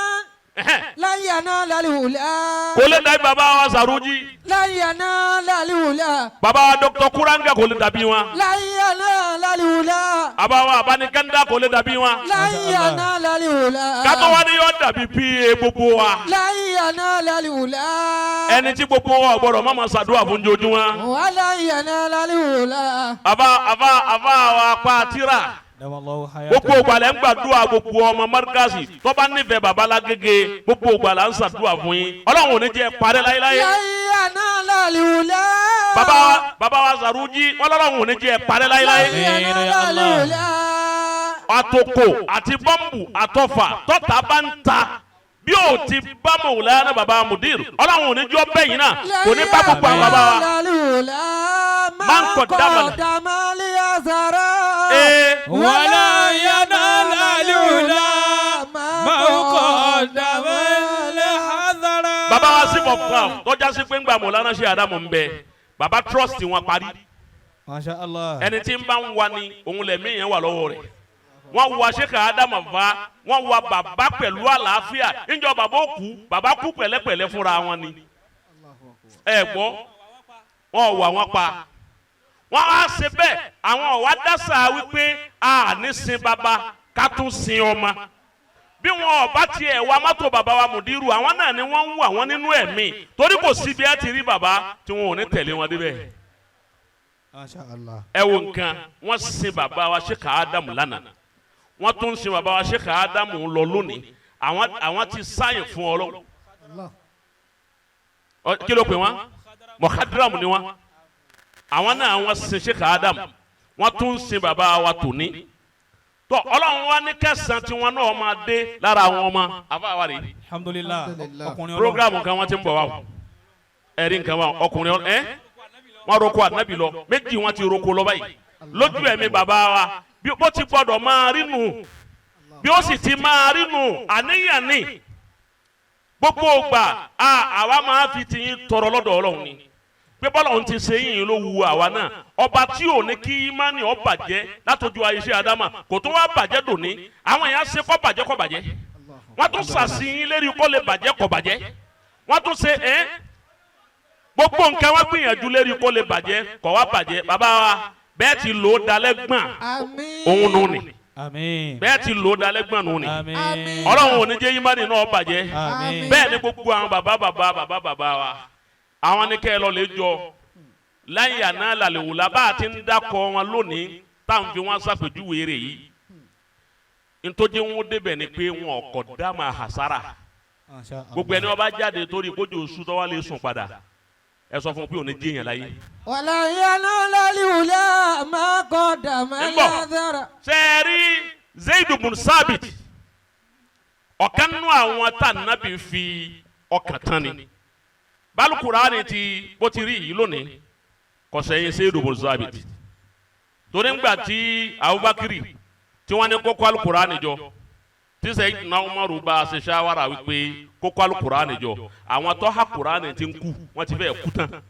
ẹhẹ́n. لن ينال العلا. Kò lè dàbí bàbá wa Zaruji. لن ينال العلا. Bàbá wa Dr. Kuranga, kò lè dàbí wọn. لن ينال العلا Àbáwá abánikẹ́ńdà kò lè dàbí wọn. لن ينال العلا Kátó wá ní yọ dàbí pa gbogbo wa. لن ينال العلا Ẹni tí gbogbo wa ò gbọdọ̀ má ma ṣàdúrà fún jojúmọ́. ولن ينال العلا Àbá àbá àbá wa pa tíra. Gbogbo ìgbàlẹ̀ ń gbàdúrà gbogbo ọmọ mọ́ríkàsì tó bá nífẹ̀ẹ́ bàbá lágége, gbogbo ìgbàlẹ̀ ń ṣàdúrà fún yín. Ọlọ́run ò ní jẹ́ parẹ́ láéláé. لن ينال العلا Bàbá wa Sàrújí wọn lọ́lọ́run ò ní jẹ́ parẹ́ láéláé. لن ينال العلا Àtòkò àti bọ́ǹbù àtọ̀fà tọ́ta bá ń ta bí ó ti bá Mọ̀wúlánà bàbá Mudir, Ọlọ́run ò ní jọ́ bẹ́yìn náà, kò ní bá gbogbo àwọn bàbá wa. Man qaddama liyazara. Ee. ولا ينال العلا ما قدم لحذر. Bàbá wa sí for crown tọ́já sí pé ń gba Mọ̀wúlánà ṣe àdámọ̀ ń bẹ, bàbá trust wọn parí. Masha Allah. Ẹni tí ń bá ń wa ni òun lẹ̀mí yẹn wà lọ́wọ́ rẹ̀. Wọ́n wa Sheikh Ádámù fa, wọ́n wa bàbá pẹ̀lú àlàáfíà. Níjọ́ bàbá ó kú, bàbá kú pẹ̀lẹ́pẹ̀lẹ́ fúnra wọn ni. Ẹ gbọ́, wọ́n wà wọ́n pa, wọ́n á ṣe bẹ́ẹ̀. Àwọn ọ̀wá dásà wípé a ní sin bàbá ká tún sin ọmọ. Bí wọn ò bá tiẹ̀ wa mọ́tò bàbá wa Mùdírù, àwọn náà ni wọ́n ń wà wọ́n nínú ẹ̀mí, torí kò síbi ẹ ti rí bàbá tí wọn ò ní tẹ̀lé wọn débẹ̀. Masha Allah. Ẹ wo nǹkan, wọ́n sin bàbá wa Sheikh Ádámù lánàá, wọ́n tún sin bàbá wa Sheikh Ádámù lọ lónìí. Àwọn ti sáyìn fún ọ lọ. Kí ló pè wọ́n? Mọ̀kádìrámù ni wọ́n. Àwọn náà wọ́n sin Sheikh Ádámù, wọ́n tún sin bàbá wa tòní. Tọ́ Ọlọ́run wa ní kẹsàn-án tí wọ́n náà máa dé lára àwọn ọmọ àbáwá rèé. Alhamdulillah. Ọkùnrin Ọlọ́run. Programu kan wọ́n ti ń bọ̀ wá o. Ẹ̀rí nǹkan wa, ọkùnrin ẹ̀ wọ́n roko ànábì lọ méjì, wọ́n ti roko lọ báyìí lójú ẹ̀mí bàbá wa. Bí ó ti gbọ́dọ̀ máa rí nù, bí ó sì ti máa rí nù, àníyàn ni gbogbo ògbà àwa máa fi tiyín tọrọ lọ́dọ̀ Ọlọ́run ni pé bọ́lá òun ti ṣe yín ló wu àwa náà. Ọba tí ò ní kí ìmánì ó bàjẹ́ látọjú ayé Ádámà, kò tó wá bàjẹ́ dòní. Àwọn èèyàn ṣe kọ́ bàjẹ́ kọ́ bàjẹ́, wọ́n tún ṣàṣìyìn lérí kó lè bàjẹ́ kọ́ bàjẹ́, wọ́n tún ṣe ẹ́ gbogbo nǹkan, wọ́n gbìyànjú lérí kó lè bàjẹ́, kọ́ wá bàjẹ́. Bàbá wa, bẹ́ẹ̀ ti lò ó dalẹ́ gbọ̀n. Àmín. Òun nù ni. Àmín. Bẹ́ẹ̀ ti lò ó dalẹ́ gbọ̀n nù ni. Àmín. Àmín. Ọlọ́run ò ní jẹ́ ìmánì náà bàjẹ́. Àmín. Bẹ́ẹ̀ ni gbogbo àwọn bàbá bàbá bàbá bàbá wa, àwọn ní kẹ́ ẹ lọ lè jọ láyé àná làlẹ́wòlá bá a ti ń dákọ̀ wọn lónìí táwọn fi wọn ṣàpèjúwe rẹ̀ yìí. Ntọ́jú wọn débẹ̀ ni pé wọn kọ̀ dá máa hasara. Masha Allah. Gbogbo ẹni wọn bá jáde torí kójú oṣù tó wá lè sùn padà, ẹ sọ fún un pé òní jíyàn láyé. ولن ينال العلا ما قدم Ń bọ̀. ليذر. Sẹ́ẹ̀rí Zayidu bun Sabit, ọ̀kan nínú àwọn tá nàbì fi ọkàn tán ni balukurani ti bó ti rí yìí lónìí kò sẹ́yìn Zayidu bun Sabit, torí ńgbà tí Abubakar tí wọ́n ní kókó alukurani jọ, tí Sayyidina Umaru bá a ṣe ṣáwárà wípé kókó alukurani jọ, àwọn tó ha kurani ti ń kú, wọ́n ti fẹ́ kú tán.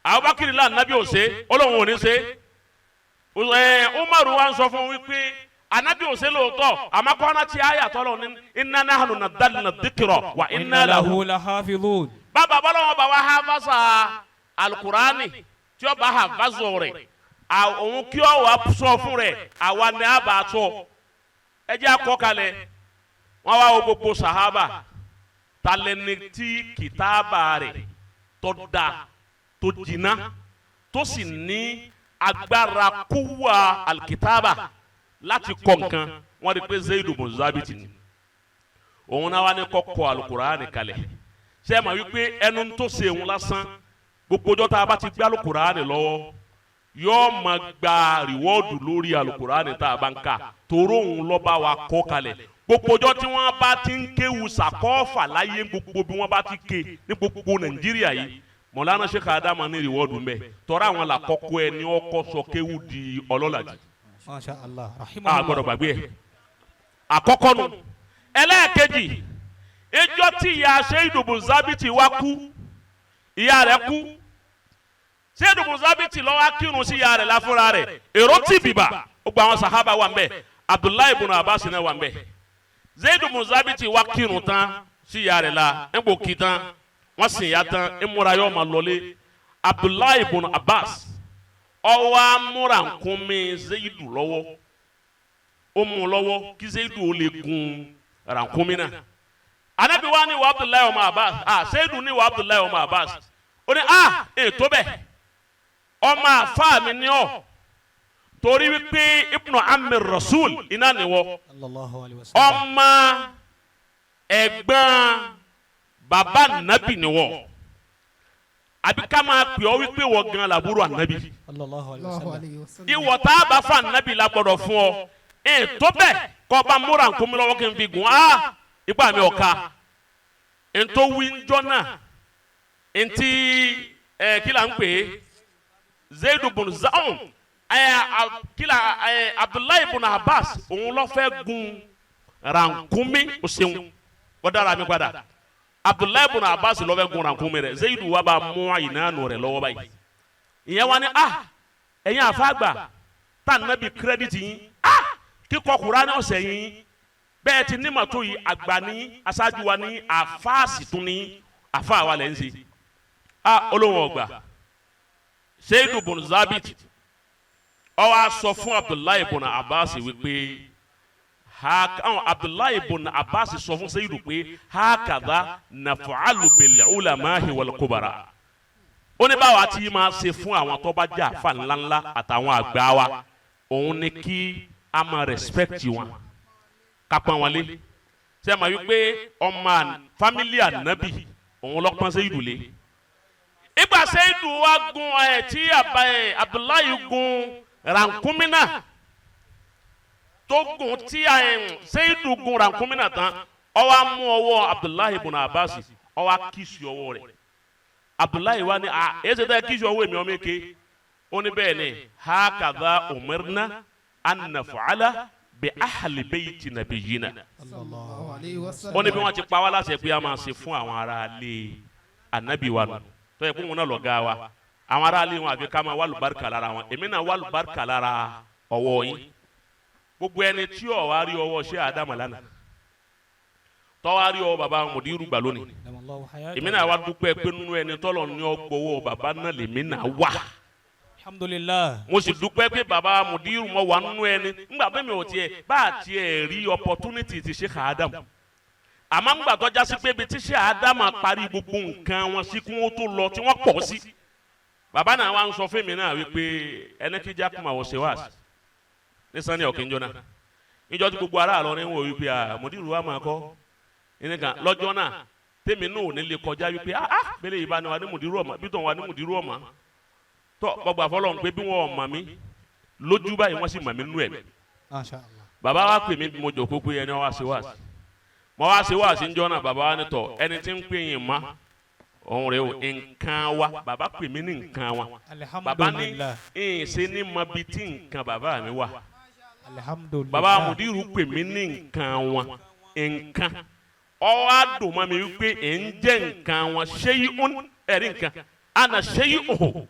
Abubakar la nàbì ò ṣe, Ọlọ́run ò ní ṣe. Umaru wa ń sọ fún wípé anabi ò ṣe lóòótọ́, àmọ́ kọ́nà tí a yà tọ́lọ̀ ní inna nahnu nazzalna dhikra wa inna lahu lahu lahafidhun. Bàbá bọ́lọ́wọ́ bá wa ha fasa alukurani tí ó bá ha fasọ rẹ̀, òun kí ó wà sọ fún rẹ̀, àwa ni a bá sọ. Ẹ jẹ́ àkọ́kalẹ̀ wọ́n wá wo gbogbo sahaba talẹ́ni tí kìtàbà rẹ̀ tó da, tó jìnnà, tó sì ní agbára kúwà alikitaba láti kọ nǹkan. Wọ́n rí pé Zayidu bun Zabiti ni. Òun náà wá ní kọ́kọ́ alukurani kalẹ̀. Ṣé ẹ mọ̀ wípé ẹnu tó ṣe òun lásán, gbogbo ọjọ́ tá a bá ti gbé alukurani lọ́wọ́, yóò máa gba reward lórí alukurani tá a bá ń kà, toró òun lọ́ba wa kọ́ kalẹ̀. Gbogbo ọjọ́ tí wọ́n bá ti ń kéwu sàkọ́fà láyé, gbogbo bí wọ́n bá ti ké ní gbogbo Nàìjíríà yìí, Mọ̀lánà Sheikh Adama ní reward ń bẹ, tọ́ra àwọn làkọ́kọ́ ẹ ní ọkọ̀ sọ kéwu di ọlọ́làjì. Masha Allah. A gbọ́dọ̀ gbàgbé ẹ̀. Àkọ́kọ́ nu. Ẹlẹ́ẹ̀kejì, ìjọ tí ìyá Ṣéyidù bun Sábìtì wá kú, ìyá rẹ̀ kú, Ṣéyidù bun Sábìtì ló wá kírun sí ìyá rẹ̀ láfúnra rẹ̀. Èrò tì bìbà, ó gba àwọn sàhábà wà ń bẹ̀, Abdullahi ibn Abbas náà wà ń bẹ̀. Ṣéyidù bun Sábìtì wá kírun tán sí ìyá rẹ̀ la, ń bò kí tán, wọ́n sì yá tán, ń múra yóò máa lọlé. Abdullahi ibn Abbas Ó wá mú rànkúnmí Zayidu lọ́wọ́, ó mú lọ́wọ́ kí Zayidu ó lè gun rànkúnmí náà. Anabi wa ni wa Abdullahi ọmọ Abbas, Zayidu ni wa Abdullahi ọmọ Abbas, ó ní ètò bẹ́ẹ̀ ọmọ àfa mi ni ọ, torí wípé ibnu ammi rasul iná ni wọ, ọmọ ẹ̀gbọ́n bàbá nàbì ni wọ, àbí ká máa pè ọ́ wípé wọ́n gan làbúrò ànábì. Ìwọ tá a bá fa ànábì la gbọ́dọ̀ fún ọ. Ẹ̀ tó bẹ́ẹ̀ kọ́ bá múra nkúmi lọ́wọ́ kí n fi gùn á ipá mi ọ̀ka. Ntọ́ wí njọ́ náà ntí ẹ̀ kí la ń pè é Zaidu bun Zaun ẹ̀ kí la ẹ̀ Abdullahi bun Abbas òun ló fẹ́ gun rànkúmi o ṣeun o dára mi padà. Abdullahi bun Abbas ló fẹ́ gun rànkúmi rẹ̀, Zaidu wa bá mú àyìnà rẹ̀ lọ́wọ́ báyìí. Ìyẹn wa ni ẹ̀yin àfàgbà tá nàbí kírẹ́dìtì yín kíkọ Kùránì ọ̀sẹ̀ yín bẹ́ẹ̀ ti nímọ̀ tó yìí, àgbà ní aṣáájú wa ní àfáàsì tún ní àfáà wa lẹ́ ń ṣe. Olóhùn ọgbà Zaidu bun Zabit ó wá sọ fún Abdullahi bun Abbas wípé Abdullahi bun Abbas sọ fún Zaidu pé hakadha naf'alu bil ulamahi wal kubara. Ó ní báwa tí máa ṣe fún àwọn tó bá jẹ́ àfa ńláńlá àtàwọn àgbà wa, òun ni kí a máa respect wọn, ká pọ́n wọn lé. Ṣé ẹ máa wí pé ọmọ fámílì ànábì òun lọ́pọ́n Zaidu lé. Ìgbà Zaidu wa gun ẹ̀ tí Abdullahi gun rànkúnmí náà tó gun tí Zaidu gun rànkúnmí náà tán, ó wá mú ọwọ́ Abdullahi ibn Abbas, ó wá kíìsì ọwọ́ rẹ̀. Abdullahi wa ni èsì tẹ kíìsì ọwọ́ èmi ọmọ eke. Ó ní bẹ́ẹ̀ ni hakadha umirna an naf'ala bi ahli bayti nabiyina. Ó ní bí wọ́n ti pa wá láṣẹ pé a máa ṣe fún àwọn ará ilé ànábì wa nù, tó yẹ kó wọn náà lọ̀gá wa, àwọn ará ilé wọn àfi ká máa wá lùbáríkà lára wọn. Èmi náà wá lùbáríkà lára ọwọ́ yín. Gbogbo ẹni tí ó wá rí ọwọ́ ṣé Ádámù lánàá, tó wá rí ọwọ́ bàbá mùdírù gbà lónìí, èmi náà wá dúpẹ́ pé nínú ẹni tọ́lọ̀ ní ọgbọ́wọ́ bàbá náà lèmi náà wà. Alhamdulillah. Mo sì dúpẹ́ pé bàbá mùdírù mọ wà nínú ẹni ńgbà bẹ́ẹ̀ mi ò tiẹ̀ bá a tiẹ̀ rí opportunity ti ṣe Ádámù, àmọ́ ńgbà tó jásí pé ibi tí ṣe Ádámù parí gbogbo nǹkan wọn sí kí wọ́n tó lọ tí wọ́n pọ̀ sí. Bàbá náà wá ń sọ fún mi náà wípé ẹni kí jákùmá wọ̀ ṣe wá sí ní sanni ọ̀kìnjọ́ náà níjọ́ tí gbogbo ará àlọ́ ní wò wípé mùdírù wa máa kọ́ nìkan lọ́jọ́ náà tèmi náà ò ní lè kọjá wípé bẹ́lẹ̀ yìí bá ní wa ní mùdírù ọ̀mà bí tọ̀ wa ní mùdírù ọ̀mà tọ́ gbọgbà fọlọ́ ń pé bí wọ́n ọ̀mà mi lójú báyìí wọ́n sì mà mí nú ẹ̀. Bàbá wa pè mí bí mo jòkó pé ẹni wá ṣe wá sí mo wá ṣe wá sí njọ́ náà. Bàbá wa ní tọ̀ ẹni tí ń pè yín ma òun rẹ̀ o nǹkan wa. Bàbá pè mí ní nǹkan wa. Bàbá ní ìṣe ní mọ bí tí nǹkan bàbá mi wà. Bàbá mùdírù pè mí ní nǹkan wa, nǹkan ọwọ́ àdùnmọ́ mi wípé ẹ̀ ń jẹ́ nǹkan wọn ṣé yí ń ẹ̀rí nǹkan àná ṣé yí òhò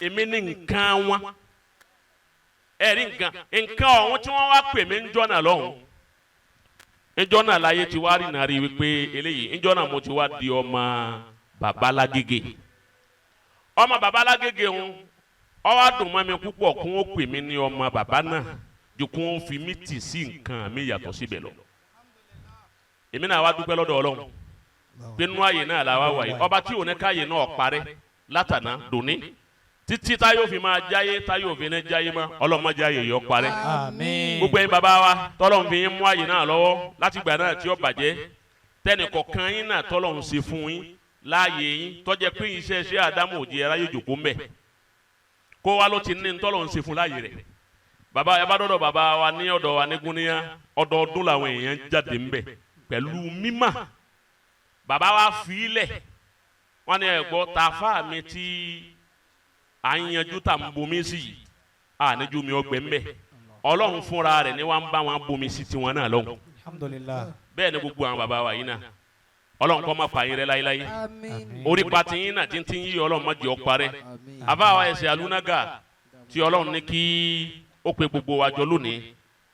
èmi ní nǹkan wọn ẹ̀rí nǹkan nǹkan ọ̀hún tí wọ́n wá pè mí ń jọ́nà lọ́hùn ńjọ́ náà láyé ti wá rí nàá rí wípé eléyìí ńjọ́ náà mo ti wá di ọmọ babalágége. Ọmọ babalágége ń ọwọ́ àdùnmọ́ mi púpọ̀ kún ó pè mí ní ọmọ bàbá náà ju kún ó fi mí tì sí nǹkan mi yàtọ̀ síbẹ̀ lọ. Èmi náà wá dúpẹ́ lọ́dọ̀ Ọlọ́run pé nínú ààyè náà la wá wà yìí, ọba tí òun ní káyè náà parẹ́ látàná dòní títí táyọ̀ fi máa jáyé táyọ̀ fi ní jáyé mọ́ ọlọ́mọdé ààyè yọ parẹ́. Àmín. Gbogbo ẹ̀yin bàbá wa tọ́lọ́run fi yín mú ààyè náà lọ́wọ́ láti gbà náà tí ó bàjẹ́, tẹ́nì kọ̀ọ̀kan yín náà tọ́lọ́run ṣe fún yín láàyè yín tọ́jẹ́ pé iṣẹ́ ṣé Ádámù òjì ẹ̀rá yóò jòkó mbẹ̀ kó wa ló ti ní tọ́lọ́run ṣe fún láàyè rẹ̀. Bàbá ẹ bá dọ́dọ̀ bàbá wa ní ọ̀dọ̀ wa ní Gúnníyà, ọdọọdún làwọn èèyàn jáde ńbẹ̀ pẹ̀lú mímà. Bàbá wa fi í lẹ̀ wọ́n ní ẹ̀gbọ́ tàfà mi tí à ń yanjú tà ń bomi sí yìí àníjú mi ọgbẹ́ ńbẹ̀ Ọlọ́run fúnra rẹ̀ ni wọ́n bá wọn bomi sí tiwọn náà lọ́hùn. Alhamdulillah. Bẹ́ẹ̀ ni gbogbo àwọn bàbá wa yìí náà Ọlọ́run kó má pa yín rẹ́ láéláé. Àmín. Orí pati yín náà títí yí Ọlọ́run má jẹ́ ó parẹ́. Àmín. Àbá wa ẹsẹ̀ alúnágà tí Ọlọ́run ní kí ó pe gbogbo wa jọ lónìí,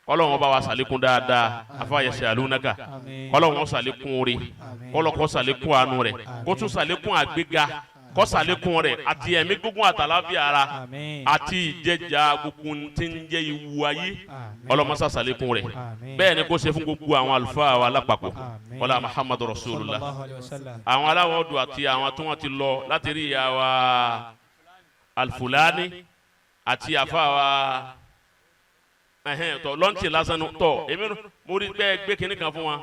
Ọlọ́run ọba wa ṣàlékún dáadáa. Àfa ẹsẹ̀ alúnágà Àmín. Ọlọ́run ó ṣàlékún oore, Àmín. kọlọkọ ṣàlékún àánú rẹ̀, kó tún ṣàlékún àgbéga Kó ṣàlékún rẹ̀ àti ẹ̀mí gígùn àtàláfíà ara Àmín. àti ìjẹjà gbogbo tí ń jẹ́ ìwú ayé. Àmín. Ọlọ́mọṣà ṣàlékún rẹ̀. Àmín. Bẹ́ẹ̀ ni kó ṣe fún gbogbo àwọn àlùfáà wa lápapọ̀. Àmín. Wọlá Muhammadu Rasulullah. Sallallahu alayhi wa sallam. Àwọn aláwọ̀ ọdún àti àwọn tí wọ́n ti lọ láti rí ìyá wa Alfulani àti àfa wa ẹhẹn tọ lọ́ntì lásán tọ èmi mo rí pé gbé kinní kan fún wa,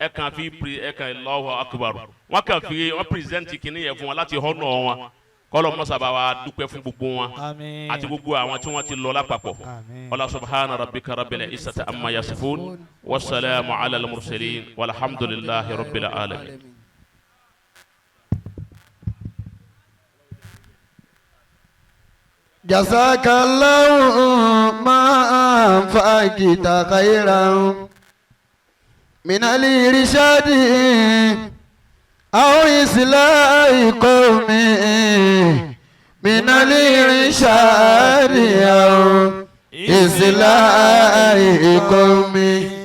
ẹ kàn fi pri ẹ kàn Allahu Akbar, wọn kàn fi wọn present kinní yẹn fún wa láti họ́nà wọn. Kọ́lọ́ mọ́sàbá wa dúpẹ́ fún gbogbo wọn Àmín. àti gbogbo àwọn tí wọ́n ti lọ lápapọ̀. Àmín. Wala subhana rabbika rabbil izzati amma yasifun, wasalaamu ala al-mursalin, walhamdulillahi rabbil alamin. جزاك الله ما أنفقت خيرا من الإرشاد أو إصلاح قوم، من الإرشاد أو إصلاح قوم.